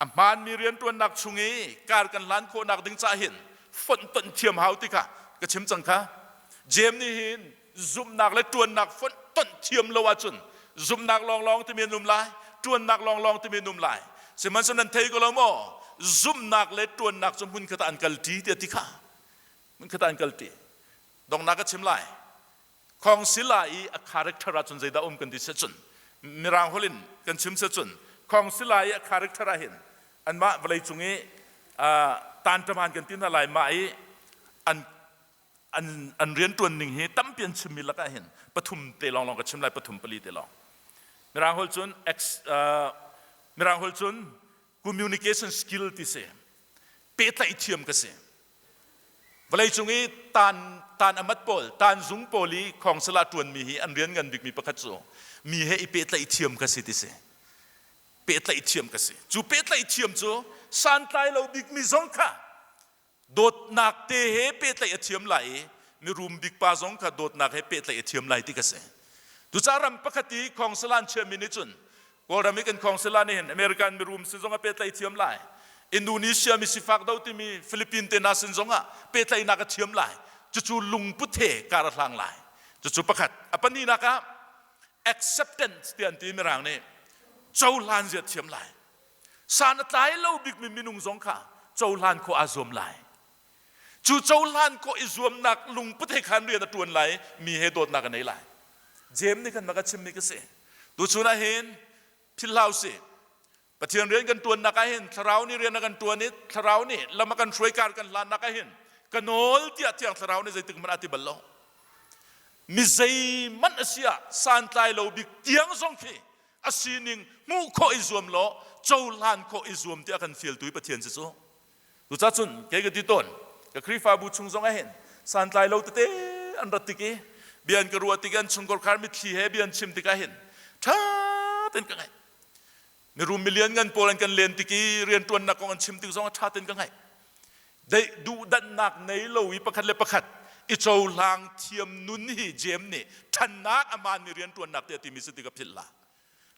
A hmaanmi rianṭuannak chung i kar kan hlan khawhnak ding cah hin fonhtonh thiam hau ti kha ka chim cang kha. Jeim nih hin zumhnak le ṭuannak fonhtonh thiam lo ahcun zumhnak lawnglawng timi an um lai, ṭuannak lawnglawng timi an um lai. Sihmanhsehlaw nan thei ko lo maw? Zumhnak le ṭuannak cu hmunkhat ah an kalṭi tiah ti kha. Hmunkhat ah an kalṭi. Donghnak ka chim lai. Khawngsila i a character ahcun zeidah um kan ti si cun Mirang holh in kan chim si cun Khawngsila i a character ah hin anmah vawleicung i tanṭaman kan ti hna lai mah i an an an rianṭuan ning hi tampi an chimmi lakah hin pathum te lawnglawng ka chim lai pathum pali te lawng Mirang holh cun ex Mirang holh cun communication skill ti si pehtlaih thiam ka si Vawleicung i tan tan amat pawl, tan zung pawl i khongsala ṭuanmi hi an rian ngan bikmi pakhat cu mi he i pehtlaih thiam kha si ti si. Pehtlaih thiam ka si. Cu pehtlaih thiam cu santlai lo bikmi zong kha dawtnak te he pehtlaih a thiam lai i mirum bik pa zong kha dawtnak he pehtlaih a thiam lai ti ka si. Tucaah ram pakhat i khongsala an chiami nih cun Kawlram i kan khawngsila nih hin American mirum sin zong ah pehtlaih thiam lai. Indonesia mi sifak do timi Philippine te hna sin zong ah pehtlaihnak a thiam lai. Cucu lungput he kar a hlang lai. Cucu pakhat. A pahnihnak ah acceptance ti an ti mirang nih cohlan zia thiam lai. San a tlai lo bikmi minung zong kha cohlan khawh aa zuam lai. Cu cohlan khawh i zuamnak lungput he khan rian a ṭuan lai, mi he dawtnak a nei lai. Jeim nih khan mak a chimmi ka si. Tuchun ah hin philh hlah usih. Pathian rian kan ṭuannak ah hin thlarau nih rian a kan ṭuan i thlarau nih lam a kan hruai kar kan hlannak ah hin ka nawl tiah thiang thlarau nih zeitik hmanh a ti bal lo. Mi zeihmanh a si ah santlai lo bik tiang zong khi a sining hmuh khawh i zuam law cohlan khawh i zuam tiah kan fialtu i Pathian si cu. Cucaah cun kei ka ti tawn, ka Khrihfabu chung zong ah hin santlai lo tete an rat tik i bia an ka ruah tik i an chungkhar mitthli he bia an chim tikah hin ṭha tein ka ngaih. Mirum milian ngan pawl an kan len tik i rianṭuannak kong an chim tik zong ah ṭha tein ka ngaih. Deih duhdanhnak nei lo i pakhat le pakhat i cohlang thiam nun hi Jeim nih ṭhannak a hmaanmi rianṭuannak tiah timi si ti ka philh la.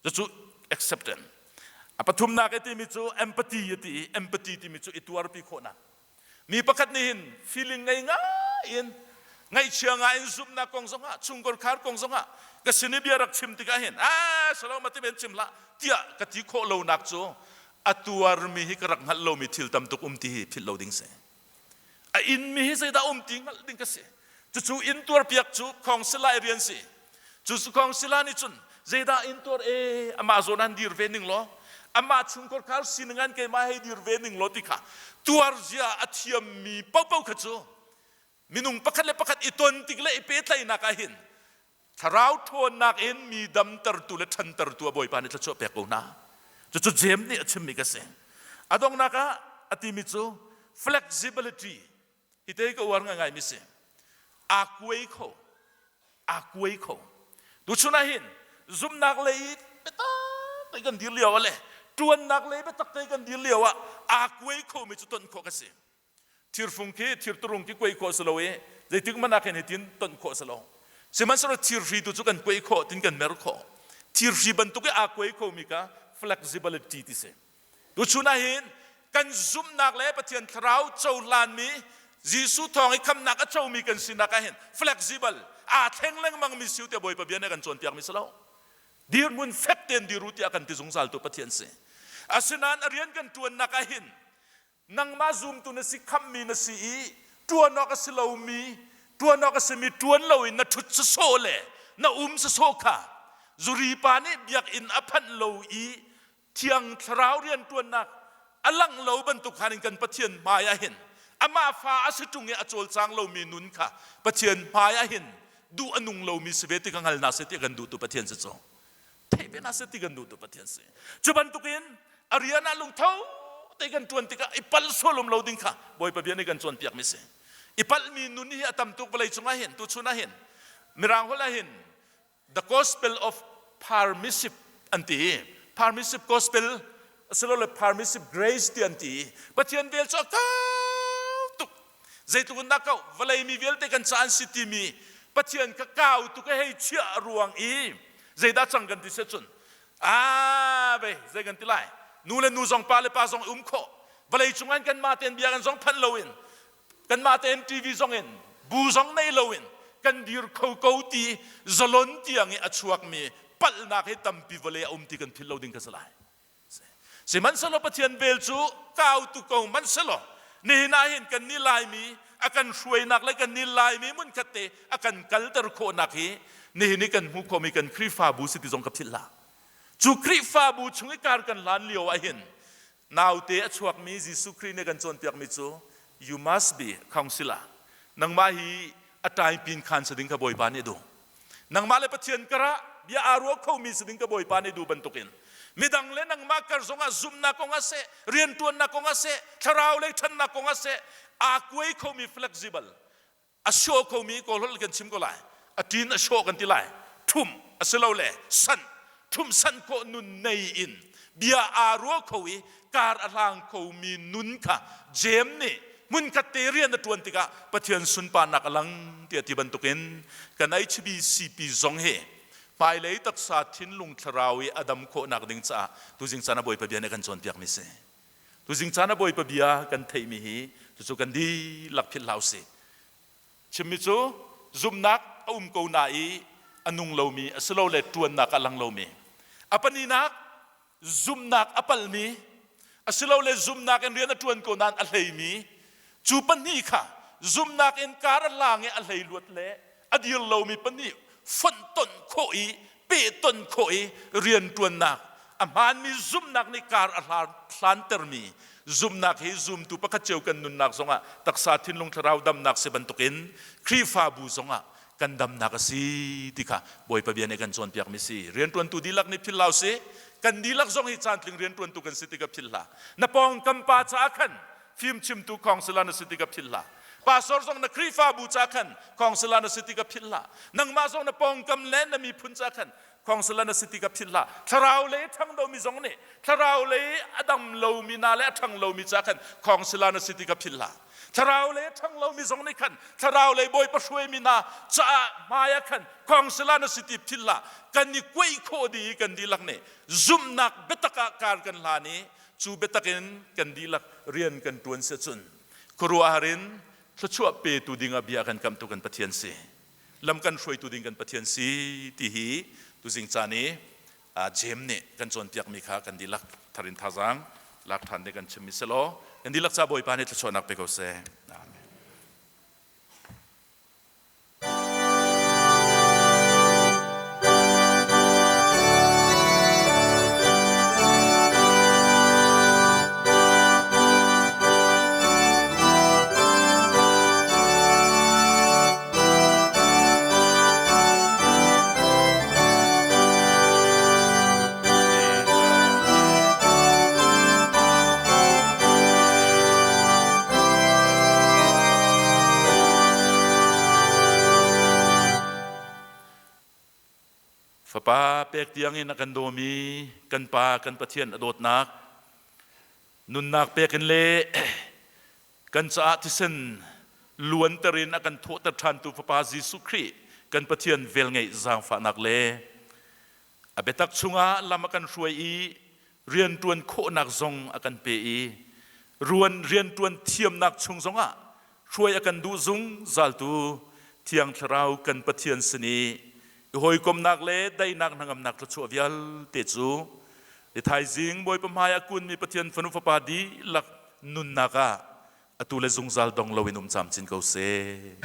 Cucu acceptance. A pathumnak i timi cu empathy a ti i empathy timi cu i tuarpi khawhnak. Mi pakhat nih hin feeling ngei ngai in ngaihchia ngai in zumhnak kong zongah chungkhar khar kong zongah ka sin i bia rak chim tikah hin ah salo ma ti men chim hlah tiah ka ti khawh lonak cu a tuarmi hi ka rak hngalh lomi thil tam tuk um ti hi philh lo ding si. A inmi hi zeidah um ti hngalh ding ka si. Cucu inn tuarpiak cu khawngsila i rian si. Cu khawngsila nih cun zeidah inn tuar e amah zawn an dir ve ning law amah chungkhar khar sining an keimah hei dir ve ning law ti kha tuar zia a thiammi paohpaoh kha cu minung pakhat le pakhat i ton tik le i pehtlaihnak ah hin Thlarau ṭhawnnak in mi damtertu le ṭhantertu a Bawipa nih thluachuah pek ko hna. Cucu Jeim nih a chimmi ka si. A donghnak ah a timi cu flexibility hi te ka uar ngaingai mi si. Aa kuai kho. Aa kuai kho. Tuchun ah hin zumhnak lei i biatak te kan dir lio ah le ṭuannak lei biatak te kan dir lio ah aa kuai khomi cu ton khawh ka si. Thirfung khi thirturung khi kuai khawh si lo i zeitik hmanh ah khin hitin tonh khawh si lo. Sihmanhsehlaw thirhri tu cu kan kuai khawh tin kan mer khawh. Thirhri bantuk i aa kuai khomi kha flexibility ti si. Tuchun ah hin kan zumhnak le Pathian thlarau cohlanmi Jesuh thawng i khamnak a comi kan sinak ah hin flexible aa thleng lengmang mi siu tiah Bawipa bia nih a kan cawnpiak mi si lo. Dirhmun fek tein dir u tiah kan ti zungzal tu Pathian si. Asinain a rian kan ṭuannak ah hin Nangmah zumtu na si, khamhmi na si i ṭuan awk a si lomi, ṭuan awk a simi ṭuan loin na ṭhut sawsawh le na um sawsawh kha zuri pa nih biakinn a phanh lo i Thiang Thlarau rianṭuannak a langh lo bantuk khan in kan Pathian hmai ah hin amah fa a si ṭung i a cawlcang lomi nun kha Pathian hmai ah hin duh a nung lomi si ve ti ka hngal na seh ti kan duhtu Pathian si cu theih ve na seh ti kan duhtu Pathian si. Cu bantukin a rian ah lungtho te kan ṭuan tikah i palh sual um lo ding kha Bawipa bia nih kan cawnpiakmi si. I palhmi nun hi a tam tuk vawlei cungah hin tuchun ah hin Mirang holh ah hin the gospel of permissive an ti. Permissive gospel asilole permissive grace ti an ti. Pathian vel cu a kau tuk. Zeitluk in dah kau? Vawlei mi vialte kan ca an si timi Pathian ka kau tuk hei chiah ruang i zeidah cang kan ti se cun a ve zei kan ti lai? Nu le nu zong, pa le pa zong um khawh. Vawlei cung an kan ma ten bia kan zong phanh loin, kanmah tein TV zong in, bu zong nei loin kan dir kho ko ti zalon tiang i a chuakmi palhnak hi tampi vawlei a um ti kan philh lo ding ka si lai. Sihmanhsehlaw Pathian vel cu kau tu ko hmanhsehlaw nihin ah hin kan nih Laimi a kan hruainak le kan nih Laimi hmunkhat te a kan kalter khawhnak hi nihin i kan hmuh khawhmi kan Khrihfabu si ti zong ka philh hlah. Cu Khrihfabu chung i kar kan hlan lio ah hin naute a chuakmi Jesuh Khrih nih kan cawnpiakmi cu you must be counselor. Nangmah hi a taipin khan si ding kha Bawipa nih a duh. Nangmah le Pathian karah bia aa ruah khomi si ding ka Bawipa nih duh bantukin midang le nangmah kar zongah zumhnak kong ah seh, rianṭuannak kong ah seh, thlarau lei ṭhannak kong ah seh, aa kuai khomi, flexible, a sawh khomi, Kawlholh kan chim ko lai, a ṭin a sawh kan ti lai, ṭhum asilole san, ṭhum san khawh nun nei in bia aa ruah kho i kar a hlang khomi nun kha Jeim nih hmunkhat te rian a ṭuan tikah Pathian sunparnak a lang tiah ti bantukin kan HBCP zong hi hmailei taksa thinlung thlarau i a dam khawhnak ding caah tuzing caan ah Bawipa bia nih a kan cawnpiakmi si. Tuzing caan ah Bawipa bia kan theihmi hi cucu kan dihlak philh hlah usih. Chimmi cu zumhnak a um ko na i a nung lomi asilole ṭuannak a lang lomi. A paninak, zumhnak a palmi asilole zumhnak in rian a ṭuan ko nain a hleimi. Cu pahnih kha, zumhnak in kar a hlang i a hleihluat le a dir lomi pahnih fonhtonh khawh i pehtonh khawh i rianṭuannak a hmaanmi zumhnak nih kar a hlantermi zumhnak hi zumtu pakhat cio kan nunnak zongah taksa thinlung thlarau damnak si bantukin Khrihfabu zongah kan damnak a si ti kha Bawipa bia nih kan cawnpiakmi si. Rianṭuantu dihlak nih philh hlah usih. Kan dihlak zong hi caantling rianṭuantu kan si ti kha philh hlah. Na pawngkam pa caah khan fimchimtu counselor na si ti kha philh hlah. Pastor zong na Khrihfabu ca khan counselor na si ti kha philh hlah. Nangmah zong na pawngkam le na miphun ca khan counselor na si ti kha philh hlah. Thlarau lei a ṭhang lomi zong nih thlarau lei a dam lomi na le a ṭhang lomi ca khan counselor na si ti kha philh hlah. Thlarau lei a ṭhang lomi zong nih khan thlarau lei Bawipa hruaimi hna caah hmai ah khan counselor na si ti philh hlah. Kan i kuaih khawh dih i kan dihlak nih zumhnak biatak ah kar kan hlan i cu biatak in kan dihlak rian kan ṭuan si ahcun khuaruahhar in thluachuah petu dingah bia kan kamhtu kan Pathian si, lam kan hruaitu ding kan Pathian si ti hi tuzing caan i Jeim nih kan cawnpiakmi kha kan dihlak tharin thazaang lak ṭhan ding kan chimmi si law kan dihlak ca Bawipa nih thluachuahnak pe ko seh. Amen. Fapa pek tiangin a kan dawmi kan Pa kan Pathian a dawtnak, nunnak pek in le kan caah thisen luanter in a kan thawhter ṭhantu Fapa Jesuh Khrih kan Pathian velngeih zaangfahnak le a biatak chungah lam a kan hruai i rianṭuan khawhnak zong a kan pe i ruan rianṭuan thiamnak chung zongah hruai a kan duh zungzaltu Thiang Thlarau kan Pathian sin i i hawikomhnak le daihnak hnangamnak thluachuah vialte cu ni thaizing Bawipa hmai ah kunmi Pathian fanu fapa dihlak nunnak ah atu le zungzal dong loin um camcin ko seh.